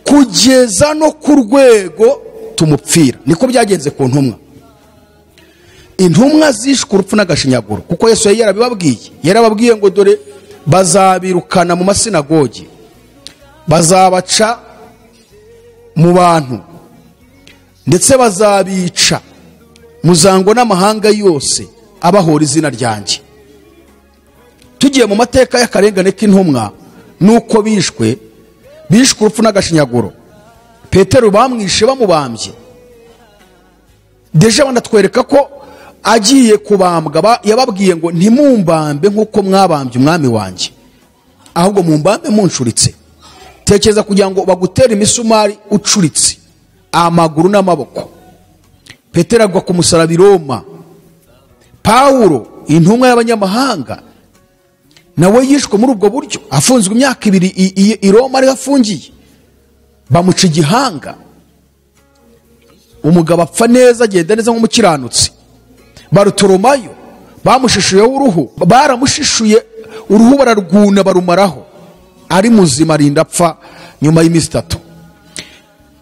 kugeza no ku rwego tumupfira. Niko byagenze ku ntumwa. Intumwa zishwe urupfu n'agashinyaguro, kuko Yesu yari yarabibabwiye. Yarababwiye ngo dore bazabirukana mu masinagogi, bazabaca mu bantu, ndetse bazabica, muzangwa n'amahanga yose abahora izina ryanjye. Tugiye mu mateka y'akarengane k'intumwa nuko bishwe urupfu n'agashinyaguro. Petero bamwishe bamubambye. Deje banatwereka ko agiye kubambwa yababwiye ngo ntimumbambe nkuko mwabambye umwami wanjye, ahubwo mumbambe muncuritse. Tekereza kugira ngo bagutere imisumari ucuritse amaguru n'amaboko. Petero agwa ku musaraba i Roma. Paulo intumwa y'abanyamahanga nawe yishwe muri ubwo buryo, afunzwe imyaka 2 i Roma ariho afungiye, bamuca igihanga. Umugabo apfa neza, agenda neza nk'umukiranutsi. Barutoromayo bamushishuyeho uruhu, baramushishuye uruhu bararwuna barumaraho, ari muzima arinda apfa nyuma y'iminsi 3.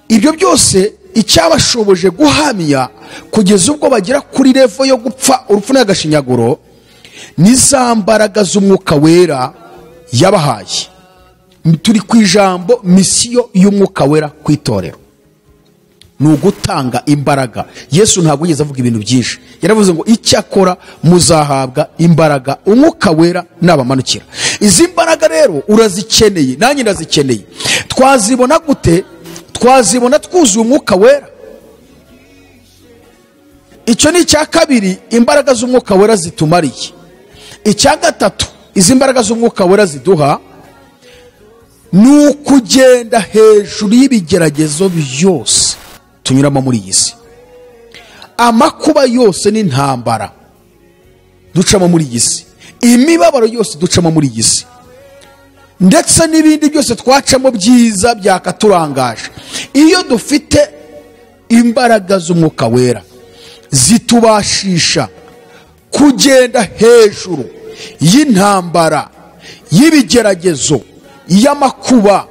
Ibyo byose icyabashoboje guhamya kugeza ubwo bagera kuri level yo gupfa urupfu n'agashinyaguro ni za mbaraga z'umwuka wera yabahaye. Turi ku ijambo misiyo y'umwuka wera ku itorero, ni ugutanga imbaraga. Yesu ntabwo yigeze avuga ibintu byinshi, yaravuze ngo icyakora muzahabwa imbaraga umwuka wera nabamanukira. Izi mbaraga rero urazikeneye, nanjye ndazikeneye. Twazibona gute? Twazibona twuzuye umwuka wera. Icyo ni icya kabiri imbaraga z'umwuka wera zitumariye. Icya gatatu izi mbaraga z'umwuka wera ziduha ni ukugenda hejuru y'ibigeragezo byose tunyuramo muri iyi si, amakuba yose n'intambara ducamo muri iyi si, imibabaro yose ducamo muri iyi si, ndetse n'ibindi byose twacamo byiza byakaturangaje. Iyo dufite imbaraga z'umwuka wera zitubashisha kugenda hejuru y'intambara, y'ibigeragezo, y'amakuba,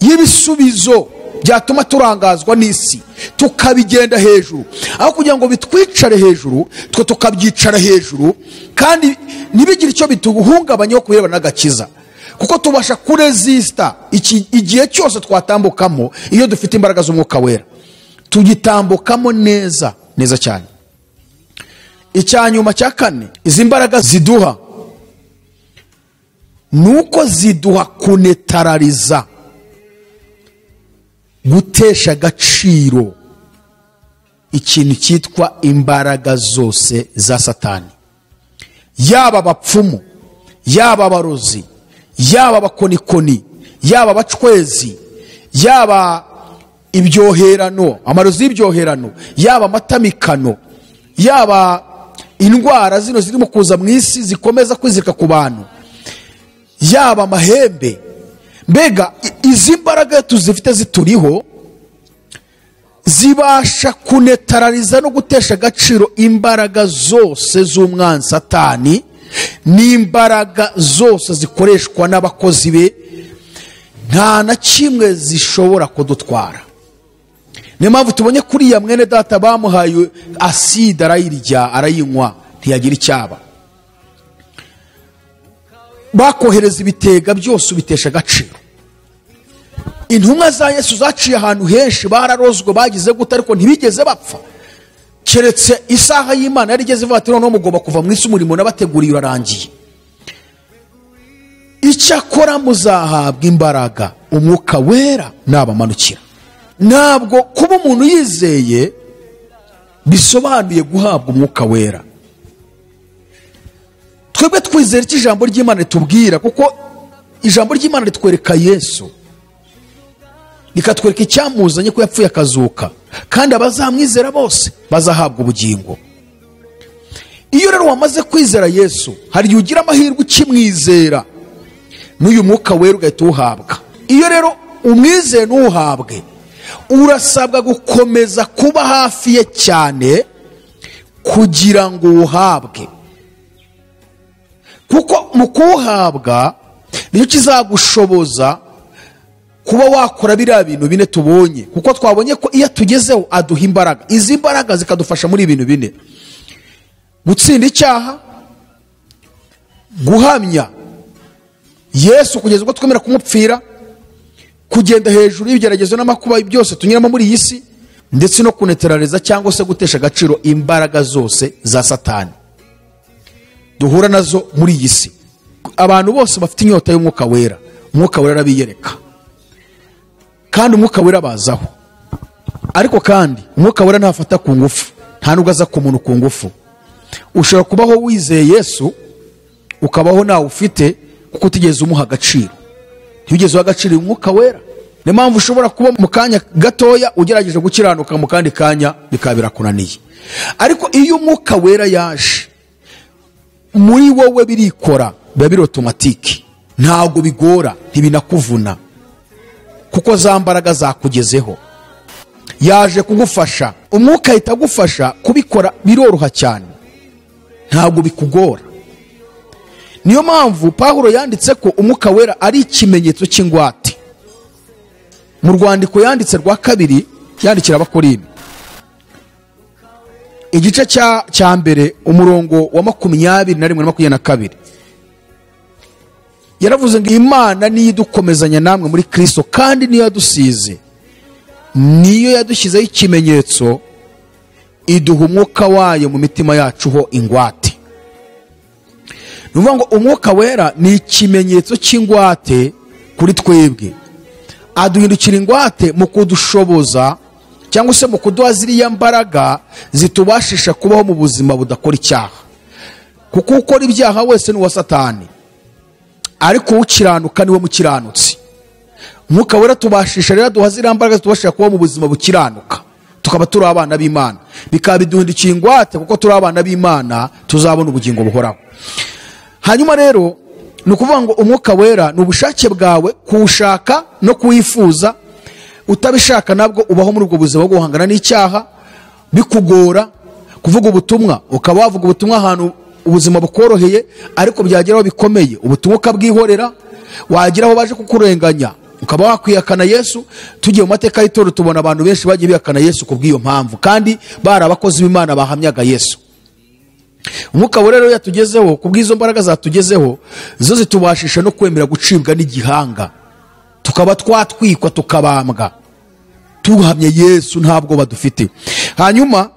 y'ibisubizo byatuma turangazwa n'isi, tukabigenda hejuru. Aho kugira ngo bitwicare hejuru, twe tukabyicara hejuru, kandi ntibigire icyo bituhungabanyaho kubirebana n'agakiza, kuko tubasha kuresista igihe cyose twatambukamo. Iyo dufite imbaraga z'umwuka wera tugitambukamo neza neza cyane. Icyanyuma cya kane izi mbaraga ziduha nuko ziduha kunetarariza, gutesha agaciro ikintu cyitwa imbaraga zose za Satani, yaba abapfumu, yaba abarozi, yaba abakonikoni, yaba abacwezi, yaba ibyoherano, amarozi y'ibyoherano, yaba amatamikano, yaba indwara zino zirimo kuza mu isi zikomeza kwizirika ku bantu, yaba amahembe. Mbega izi mbaraga tuzifite zituriho zibasha kunetarariza no gutesha agaciro imbaraga zose z'umwanzi Satani n'imbaraga zose zikoreshwa n'abakozi be, nta na kimwe zishobora kudutwara. Niyo mpamvu tubonye kuriya mwene data bamuhaye aside arayirya arayinywa ntiyagira icyaba. Bakohereza ibitega byose ubitesha agaciro. Intumwa za Yesu zaciye ahantu henshi, bararozwe, bagize gute, ariko ntibigeze bapfa, keretse isaha y'Imana yari igeze ivuga ati noneho mugomba kuva mu isi, umurimo nabateguriye urarangiye. Icyakora muzahabwa imbaraga umwuka wera nabamanukira. Ntabwo kuba umuntu yizeye bisobanuye guhabwa umwuka wera. Twebwe twizera icyo ijambo ry'Imana ritubwira, kuko ijambo ry'Imana ritwereka Yesu, rikatwereka icyamuzanye ko yapfuye akazuka, kandi abazamwizera bose bazahabwa ubugingo. Iyo rero wamaze kwizera Yesu, hari igihe ugira amahirwe ukimwizera n'uyu mwuka wera ugahita uwuhabwa. Iyo rero umwizeye ntuwuhabwe, urasabwa gukomeza kuba hafi ye cyane kugira ngo uwuhabwe, kuko mu kuwuhabwa nicyo kizagushoboza kuba wakora biriya bintu bine tubonye, kuko twabonye ko iyo tugezeho aduha imbaraga. Izi mbaraga zikadufasha muri ibintu bine: gutsinda icyaha, guhamya Yesu kugeza ubwo twemera kumupfira, kugenda hejuru y'ibigeragezo n'amakuba byose tunyuramo muri iyi si, ndetse no kuneterareza cyangwa se gutesha agaciro imbaraga zose za Satani duhura nazo muri iyi si. Abantu bose bafite inyota y'umwuka wera, umwuka wera arabiyereka, kandi umwuka wera bazaho. Ariko kandi umwuka wera ntafata ku ngufu, nta nubwo aza ku muntu ku ngufu. Ushobora kubaho wizeye Yesu ukabaho nawe ufite, kuko utigeze umuha agaciro, ntiwigeze uha agaciro umwuka wera. Niyo mpamvu ushobora kuba mu kanya gatoya ugerageje gukiranuka, mu kandi kanya bikaba birakunaniye. Ariko iyo umwuka wera yaje muri wowe birikora, biba biri otomatike, ntabwo bigora, ntibinakuvuna, kuko za mbaraga zakugezeho. Yaje kugufasha, umwuka ahita agufasha kubikora, biroroha cyane, ntabwo bikugora. Niyo mpamvu Pawulo yanditse ko umwuka wera ari ikimenyetso cy'ingwate. Mu rwandiko yanditse rwa kabiri yandikira Abakorinto, igice cya mbere umurongo wa 21 na 22, yaravuze ngo Imana niyo idukomezanya namwe muri Kristo, kandi niyo yadusize, niyo yadushyizeho ikimenyetso, iduha umwuka wayo mu mitima yacu ho ingwate. Ni ukuvuga ngo umwuka wera ni ikimenyetso cy'ingwate kuri twebwe. Aduhindukira ingwate mu kudushoboza cyangwa se mu kuduha ziriya mbaraga zitubashisha kubaho mu buzima budakora icyaha, kuko ukora ibyaha wese ni uwa Satani, ariko ukiranuka niwe mukiranutsi. Umwuka wera tubashisha rero aduha ziriya mbaraga zitubashisha kubaho mu buzima bukiranuka, tukaba turi abana b'Imana, bikaba biduhindukiye ingwate, kuko turi abana b'Imana tuzabona ubugingo buhoraho. Hanyuma rero ni ukuvuga ngo umwuka wera ni ubushake bwawe kuwushaka no kuwifuza. Utabishaka nabwo ubaho muri ubwo buzima bwo guhangana n'icyaha, bikugora kuvuga ubutumwa, ukaba wavuga ubutumwa ahantu ubuzima bukoroheye, ariko byageraho bikomeye ubutumwa ukabwihorera, wagera aho baje kukurenganya ukaba wakwihakana Yesu. Tugiye mu mateka y'itorero tubona abantu benshi bagiye bihakana Yesu ku bw'iyo mpamvu, kandi bari abakozi b'Imana bahamyaga Yesu. Umwuka wera rero yatugezeho, ku bw'izo mbaraga zatugezeho, zo zitubashisha no kwemera gucibwa n'igihanga, tukaba twatwikwa tukabambwa tuhamye Yesu, ntabwo badufite. Hanyuma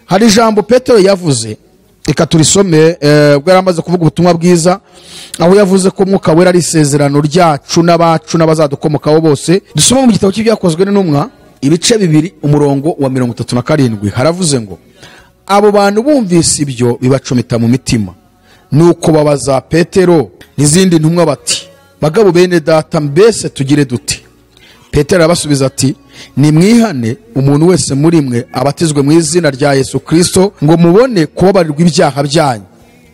hari ijambo Petero yavuze, reka turisome, ubwo yari amaze kuvuga ubutumwa bwiza, aho yavuze ko umwuka wera ari isezerano ryacu n'abacu n'abazadukomokaho bose. Dusome mu gitabo cy'Ibyakozwe n'Intumwa ibice 2 umurongo wa 37, haravuze ngo abo bantu bumvise ibyo bibacumita mu mitima, nuko babaza Petero n'izindi ntumwa bati Bagabo bene data, mbese tugire dute? Petero arabasubiza ati: Nimwihane, umuntu wese muri mwe abatizwe mu izina rya Yesu Kristo, ngo mubone kubabarirwa ibyaha byanyu,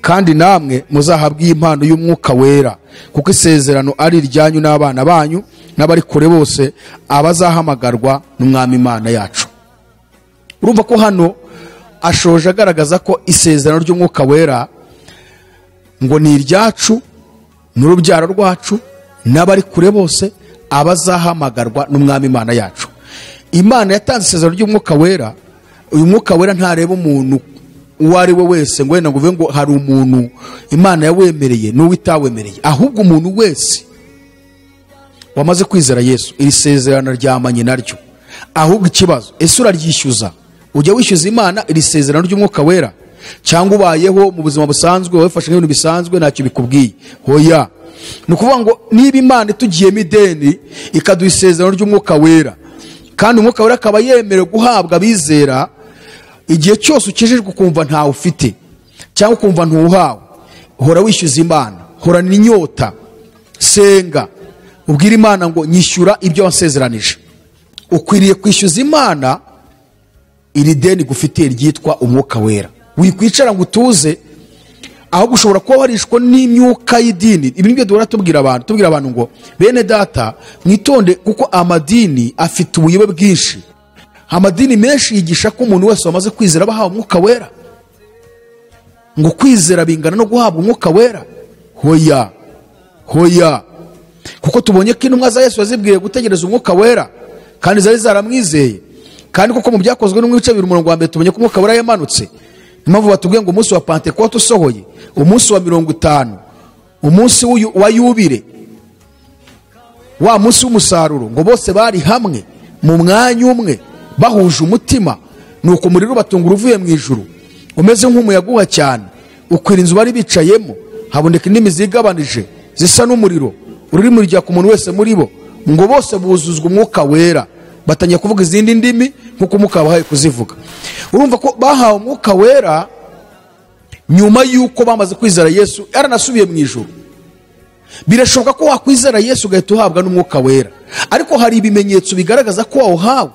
kandi namwe muzahabwe impano y'Umwuka Wera, kuko isezerano ari iryanyu n'abana banyu n'abari kure bose, abazahamagarwa n'Umwami Imana yacu. Urumva ko hano ashoje agaragaza ko isezerano ry'Umwuka Wera ngo ni iryacu n'urubyaro rwacu n'abari kure bose, abazahamagarwa n'Umwami Imana yacu. Imana yatanze isezerano ry'Umwuka Wera. Uyu Mwuka Wera ntareba umuntu uwo ari we wese ngo wenda ngo uvuge ngo hari umuntu Imana yawemereye n'uwo itawemereye, ahubwo umuntu wese wamaze kwizera Yesu iri sezerano ryamanye naryo. Ahubwo ikibazo, ese uraryishyuza? Ujya wishyuza Imana iri sezerano ry'Umwuka Wera, cyangwa ubayeho mu buzima busanzwe wafashe nk'ibintu bisanzwe ntacyo bikubwiye? Hoya. Ni ukuvuga ngo niba Imana itugiyemo ideni ikaduha isezerano ry'Umwuka Wera, kandi Umwuka Wera akaba yemerewe guhabwa abizera, igihe cyose ukijijwe ukumva ntawe ufite cyangwa ukumva ntuwuhawe, hora wishyuza Imana, horana inyota, senga, ubwire Imana ngo nyishyura ibyo wasezeranije. Ukwiriye kwishyuza Imana iri deni gufitiye ryitwa Umwuka Wera. Wikwicara ngo utuze, ahubwo ushobora kuba warishwe n'imyuka y'idini. Ibi nibyo duhora tubwira abantu ngo bene data mwitonde, kuko amadini afite ubuyobe bwinshi. Amadini menshi yigisha ko umuntu wese wamaze kwizera abahawe Umwuka Wera, ngo kwizera bingana no guhabwa Umwuka Wera. Hoya, hoya, kuko tubonye ko intumwa za Yesu yazibwiye gutegereza Umwuka Wera, kandi zari zaramwizeye. Kandi kuko mu byakozwe n'umwice 2:1 tubonye ko Umwuka Wera yamanutse. Impamvu batubwiye ngo umunsi wa Pentekote usohoye, umunsi wa 50, umunsi wa yubire, wa munsi w'umusaruro, ngo bose bari hamwe mu mwanya umwe bahuje umutima, nuko umuriro ubatungura uvuye mu ijuru umeze nk'umuyaga uha cyane, ukwira inzu bari bicayemo, haboneka indimi zigabanije zisa n'umuriro, ururimi rujya ku muntu wese muri bo, ngo bose buzuzwa Umwuka Wera, batangiye kuvuga izindi ndimi nk'uko Umwuka wabahaye kuzivuga. Urumva ko bahawe Umwuka Wera nyuma y'uko bamaze kwizera Yesu yaranasubiye mu ijuru. Birashoboka ko wakwizera Yesu ugahita uhabwa n'Umwuka Wera, ariko hari ibimenyetso bigaragaza ko wawuhawe.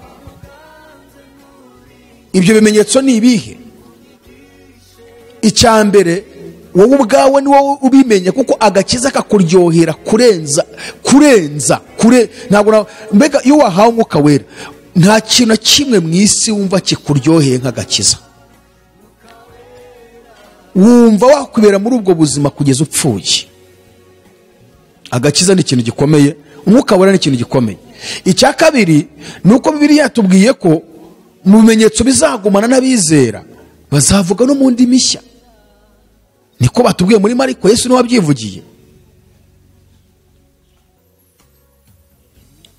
Ibyo bimenyetso ni ibihe? Icya mbere, wowe ubwawe ni wowe ubimenya, kuko agakiza kakuryohera kurenza kure. Ntabwo mbega iyo wahawe Umwuka Wera nta kintu na kimwe mu isi wumva kikuryoheye nk'agakiza. Wumva wakwibera muri ubwo buzima kugeza upfuye. Agakiza ni ikintu gikomeye, Umwuka Wera ni ikintu gikomeye. Icya kabiri ni uko Bibiliya yatubwiye ko mu bimenyetso bizagumana n'abizera bazavuga no mu ndimi nshya. Niko batubwiye muri Mariko, Yesu niwe wabyivugiye.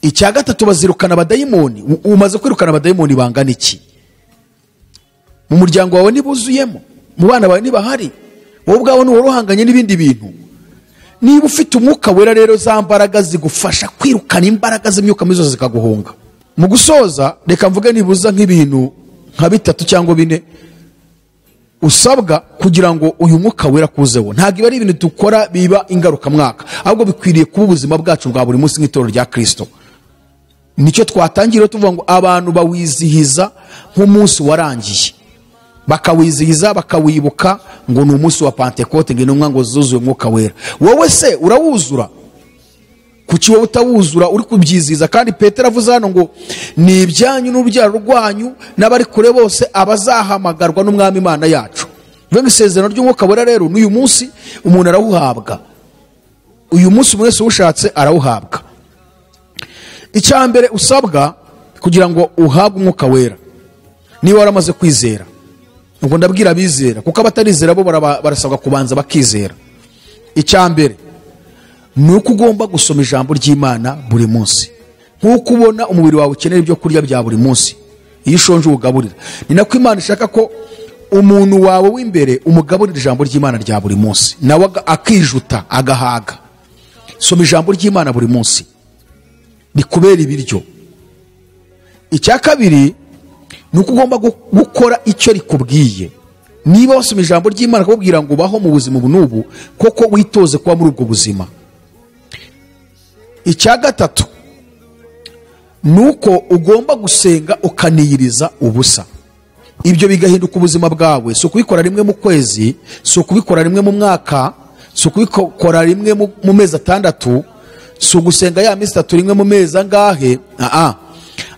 Icya gatatu, bazirukana abadayimoni. Umaze kwirukana abadayimoni bangana iki? Mu muryango wawe nibuzuyemo, mu bana bawe nibahari, wowe ubwawe ni uruhanganye n'ibindi bintu. Niba ufite Umwuka Wera rero, za mbaraga zigufasha kwirukana imbaraga z'imyuka mibi zose zikaguhunga. Mu gusoza, reka mvuge nibuza nk'ibintu nka 3 cyangwa 4 usabwa kugira ngo uyu Mwuka Wera kuzeho. Ntabwo iba ari ibintu dukora biba ingarukamwaka, ahubwo bikwiriye kuba ubuzima bwacu bwa buri munsi nk'itorero rya Kristo. Nicyo twatangira tuvuga ngo abantu bawizihiza nk'umunsi warangiye, bakawizihiza bakawibuka ngo ni umunsi wa Pentekote, ngo intumwa ngo zuzuye Umwuka Wera. Wowe se urawuzura? Kuki wowe utawuzura uri kubyizihiza? Kandi Petero avuze hano ngo ni ibyanyu n'urubyaro rwanyu n'abari kure bose, abazahamagarwa n'Umwami Imana yacu. Bivuga isezerano ry'Umwuka Wera rero n'uyu munsi umuntu arawuhabwa. Uyu munsi umuntu wese ushatse arawuhabwa. Icya mbere usabwa kugira ngo uhabwe Umwuka Wera, niba waramaze kwizera, ubwo ndabwira abizera, kuko abatarizera bo barasabwa kubanza bakizera. Icya mbere ni uko ugomba gusoma ijambo ry'Imana buri munsi. Nk'uko ubona umubiri wawe ukenera ibyo kurya bya buri munsi, iyo ushonje uwugaburira, ni nako Imana ishaka ko umuntu wawe w'imbere umugaburira ijambo ry'Imana rya buri munsi, nawe akijuta agahaga. Soma ijambo ry'Imana buri munsi, rikubera ibiryo. Icya kabiri ni uko ugomba gukora icyo rikubwiye. Niba wasoma ijambo ry'Imana akakubwira ngo ubaho mu buzima ubu n'ubu, koko witoze kuba muri ubwo buzima. Icya gatatu ni uko ugomba gusenga ukaniyiriza ubusa, ibyo bigahinduka ubuzima bwawe. Si ukubikora rimwe mu kwezi, si ukubikora rimwe mu mwaka, si ukubikora rimwe mu mezi 6, si ugusenga ya minsi 3 rimwe mu mezi angahe,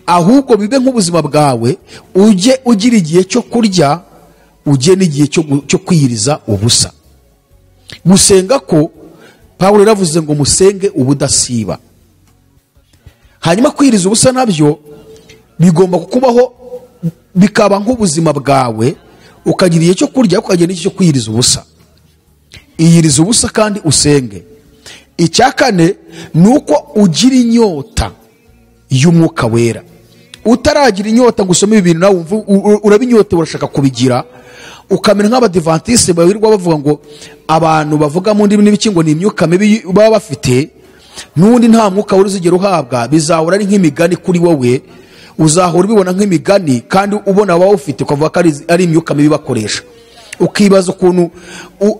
ahubwo bibe nk'ubuzima bwawe. Ujye ugira igihe cyo kurya, ujye n'igihe cyo kwiyiriza ubusa. Gusenga ko Pawulo yaravuze ngo musenge ubudasiba. Hanyuma kwiyiriza ubusa nabyo bigomba kukubaho, bikaba nk'ubuzima bwawe, ukagira igihe cyo kurya, ukagira n'igihe cyo kwiyiriza ubusa. Iyiriza ubusa kandi usenge. Icya kane ni uko ugira inyota y'umwuka wera. Utaragira inyota ngo usome ibintu nawe wumve urabinyote, urashaka kubigira, ukamera nk'abadivantiste bawirirwa bavuga ngo abantu bavuga mu ndimi n'ibiki ngo ni imyuka mibi baba bafite, n'undi nta mwuka wera uzigera uhabwa. Bizahora ari nk'imigani kuri wowe, uzahora ubibona nk'imigani kandi ubona abawufite ukavuga ko ari imyuka mibi bakoresha. Ukibaza ukuntu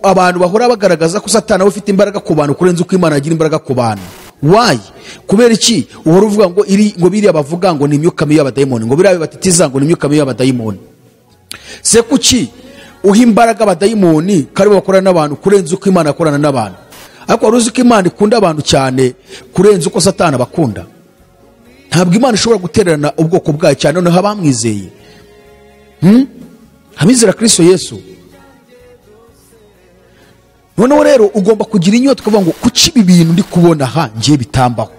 abantu bahora bagaragaza ko Satani ufite imbaraga ku bantu kurenza uko Imana agira imbaraga ku bantu. Why? Kubera iki uhora uvuga ngo ngo biriya bavuga ngo ni imyuka mibi y'abadayimoni, ngo biriya batitiza ngo ni imyuka mibi y'abadayimoni? Se kuki uha imbaraga abadayimoni kari bakorana n'abantu kurenza uko Imana akorana n'abantu? Ariko wari uzi ko Imana ikunda abantu cyane kurenza uko Satani abakunda? Ntabwo Imana ishobora gutererana ubwoko bwayo cyane noneho abamwizeye, abizera Kristo Yesu. Noneho rero ugomba kugira inyota ukavuga ngo kuki ibi bintu ndi kubona aha ngiye bitambaho,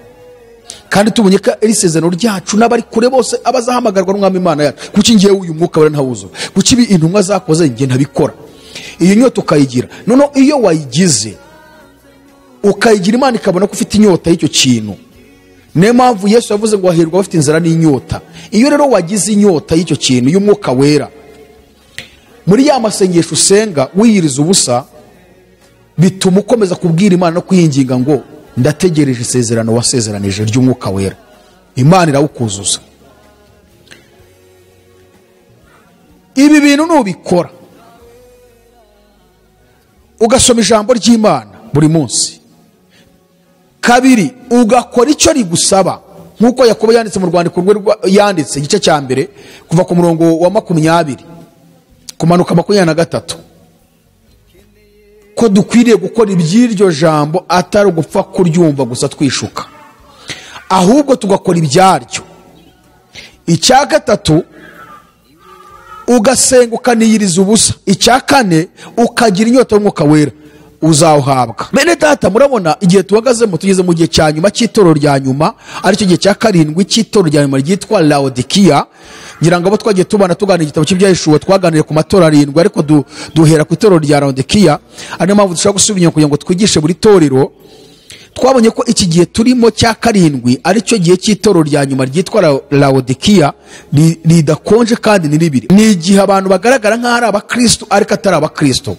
kandi tubonye ko ari isezerano ryacu n'abari kure bose abazahamagarwa n'Umwami Imana yacu, kuki ngiye uyu mwuka wera ntawuzuye? Kuki ibi intumwa zakoze ngiye ntabikora? Iyo nyota ukayigira. Noneho iyo wayigize ukayigira, Imana ikabona ko ufite inyota y'icyo kintu. Niyo mpamvu Yesu yavuze ngo hahirwa abafite inzara n'inyota. Iyo rero wagize inyota y'icyo kintu y'umwuka wera, muri ya masengesho usenga wiyiriza ubusa, bituma ukomeza kubwira Imana no kuyinginga ngo ndategereje isezerano wasezeranije ry'umwuka wera. Imana irawukuzuza. Ibi bintu nubikora, ugasoma ijambo ry'Imana buri munsi, kabiri ugakora icyo rigusaba, nk'uko Yakobo yanditse mu rwandiko rwe yanditse igice cya 1 kuva ku murongo wa 20 kumanuka 23, ko dukwiriye gukora iby'iryo jambo atari ugupfa kuryumva gusa twishuka, ahubwo tugakora ibyaryo. Icya gatatu ugasenga ukaniyiriza ubusa. Icya kane ukagira inyota y'umwuka wera, uzawuhabwa. Bene data, murabona igihe tuhagazemo, tugeze mu gihe cya nyuma cy'itorero rya nyuma, aricyo gihe cya 7 cy'itorero rya nyuma ryitwa Laodikiya. Ngira ngo abo twagiye tubana tuganira igitabo cy'Ibyahishuwe, twaganiriye ku matorero 7, ariko duhera ku itorero rya Laodikiya. Ariyo mpamvu dushaka gusubira inyuma kugira ngo twigishe buri torero. Twabonye ko iki gihe turimo cya 7 aricyo gihe cy'itorero rya nyuma ryitwa Laodikiya, ridakonje kandi ni ribiri. Ni igihe abantu bagaragara nk'aho ari abakristo ariko atari abakristo.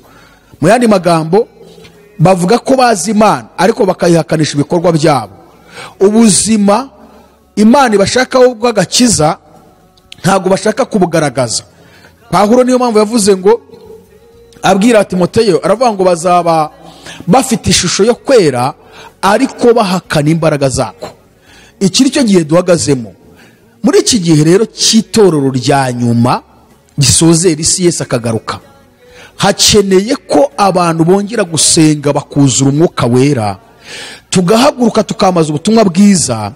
Mu yandi magambo, bavuga ko bazi Imana ariko bakayihakanisha ibikorwa byabo. Ubuzima Imana ibashakaho bw'agakiza ntabwo bashaka kubugaragaza. Pawulo niyo mpamvu yavuze ngo abwira Timoteyo, aravuga ngo bazaba bafite ishusho yo kwera ariko bahakana imbaraga zako. Iki nicyo gihe duhagazemo. Muri iki gihe rero cy'itorero rya nyuma gisozera isi Yesu akagaruka, hakeneye ko abantu bongera gusenga bakuzura umwuka wera, tugahaguruka tukamaza ubutumwa bwiza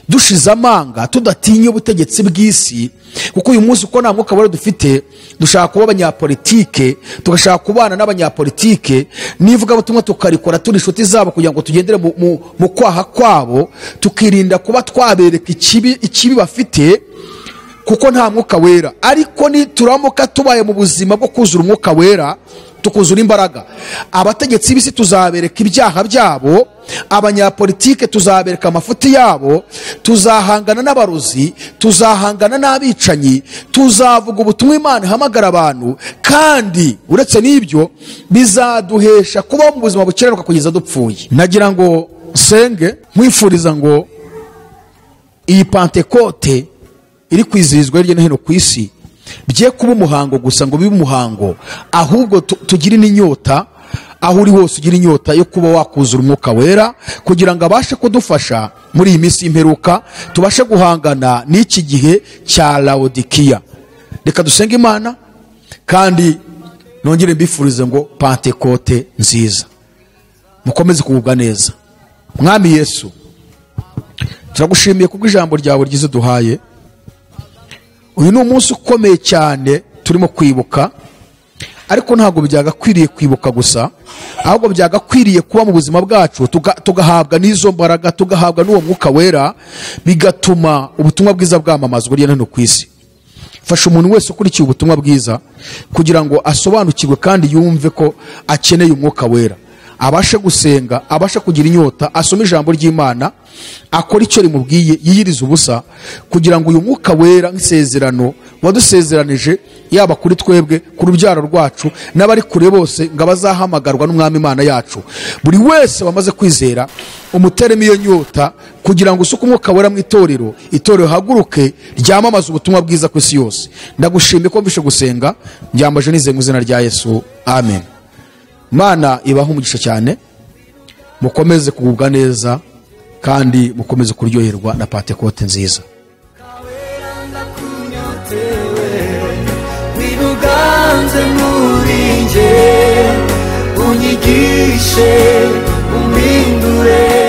dushize amanga, tudatinya ubutegetsi bw'isi. Kuko uyu munsi uko nta mwuka wera dufite, dushaka kuba abanyapolitike, tugashaka kubana n'abanyapolitike, n'ivuga butumwa tukarikora turi inshuti zabo kugira ngo tugendere mu kwaha kwabo, tukirinda kuba twabereka ikibi bafite, kuko nta mwuka wera. Ariko nituramuka tubaye mu buzima bwo kuzura umwuka wera, tukuzura imbaraga, abategetsi b'isi tuzabereka ibyaha byabo, abanyapolitike tuzabereka amafuti yabo, tuzahangana n'abarozi, tuzahangana n'abicanyi, tuzavuga ubutumwa Imana ihamagara abantu. Kandi uretse n'ibyo bizaduhesha kubaho mu buzima bukiranuka kugeza dupfuye. Nagira ngo nsenge nkwifuriza ngo iyi Pantekote iri kwizihizwa hirya no hino ku isi bye kuba umuhango gusa ngo bibe umuhango, ahubwo tugire n'inyota. Aho uri hose ugira inyota yo kuba wakuzura Umwuka Wera, kugira ngo abashe kudufasha muri iyi minsi y'imperuka, tubashe guhangana n'iki gihe cya Lawodikiya. Reka dusenge Imana, kandi nongere mbifurize ngo Pantekote nziza, mukomeze kugubwa neza. Mwami Yesu, turagushimiye kubw'ijambo ryawe ryiza duhaye. Uyu ni umunsi ukomeye cyane turimo kwibuka, ariko ntabwo byagakwiriye kwibuka gusa, ahubwo byagakwiriye kuba mu buzima bwacu, tugahabwa n'izo mbaraga, tugahabwa n'uwo Mwuka Wera, bigatuma ubutumwa bwiza bwamamazwa hirya no hino ku isi. Fasha umuntu wese ukurikiye ubutumwa bwiza kugira ngo asobanukirwe kandi yumve ko akeneye Umwuka Wera, abashe gusenga, abashe kugira inyota, asome ijambo ry'Imana, akore icyo rimubwiye, yiyirize ubusa, kugira ngo uyu Mwuka Wera nk'isezerano wadusezeranije, yaba kuri twebwe, ku rubyaro rwacu n'abari kure bose, ngo abazahamagarwa n'Umwami Imana yacu, buri wese wamaze kwizera umuteremo iyo nyota, kugira ngo usuke Umwuka Wera mu itorero, itorero haguruke ryamamaze ubutumwa bwiza ku isi yose. Ndagushimiye ko mvishe gusenga, mbyambaje nizeye mu izina rya Yesu, amen. Mana ibahe umugisha cyane, mukomeze kugubwa neza kandi mukomeze kuryoherwa na Pantekote nziza. Wibuganze muri nge, unyigishe umpindure.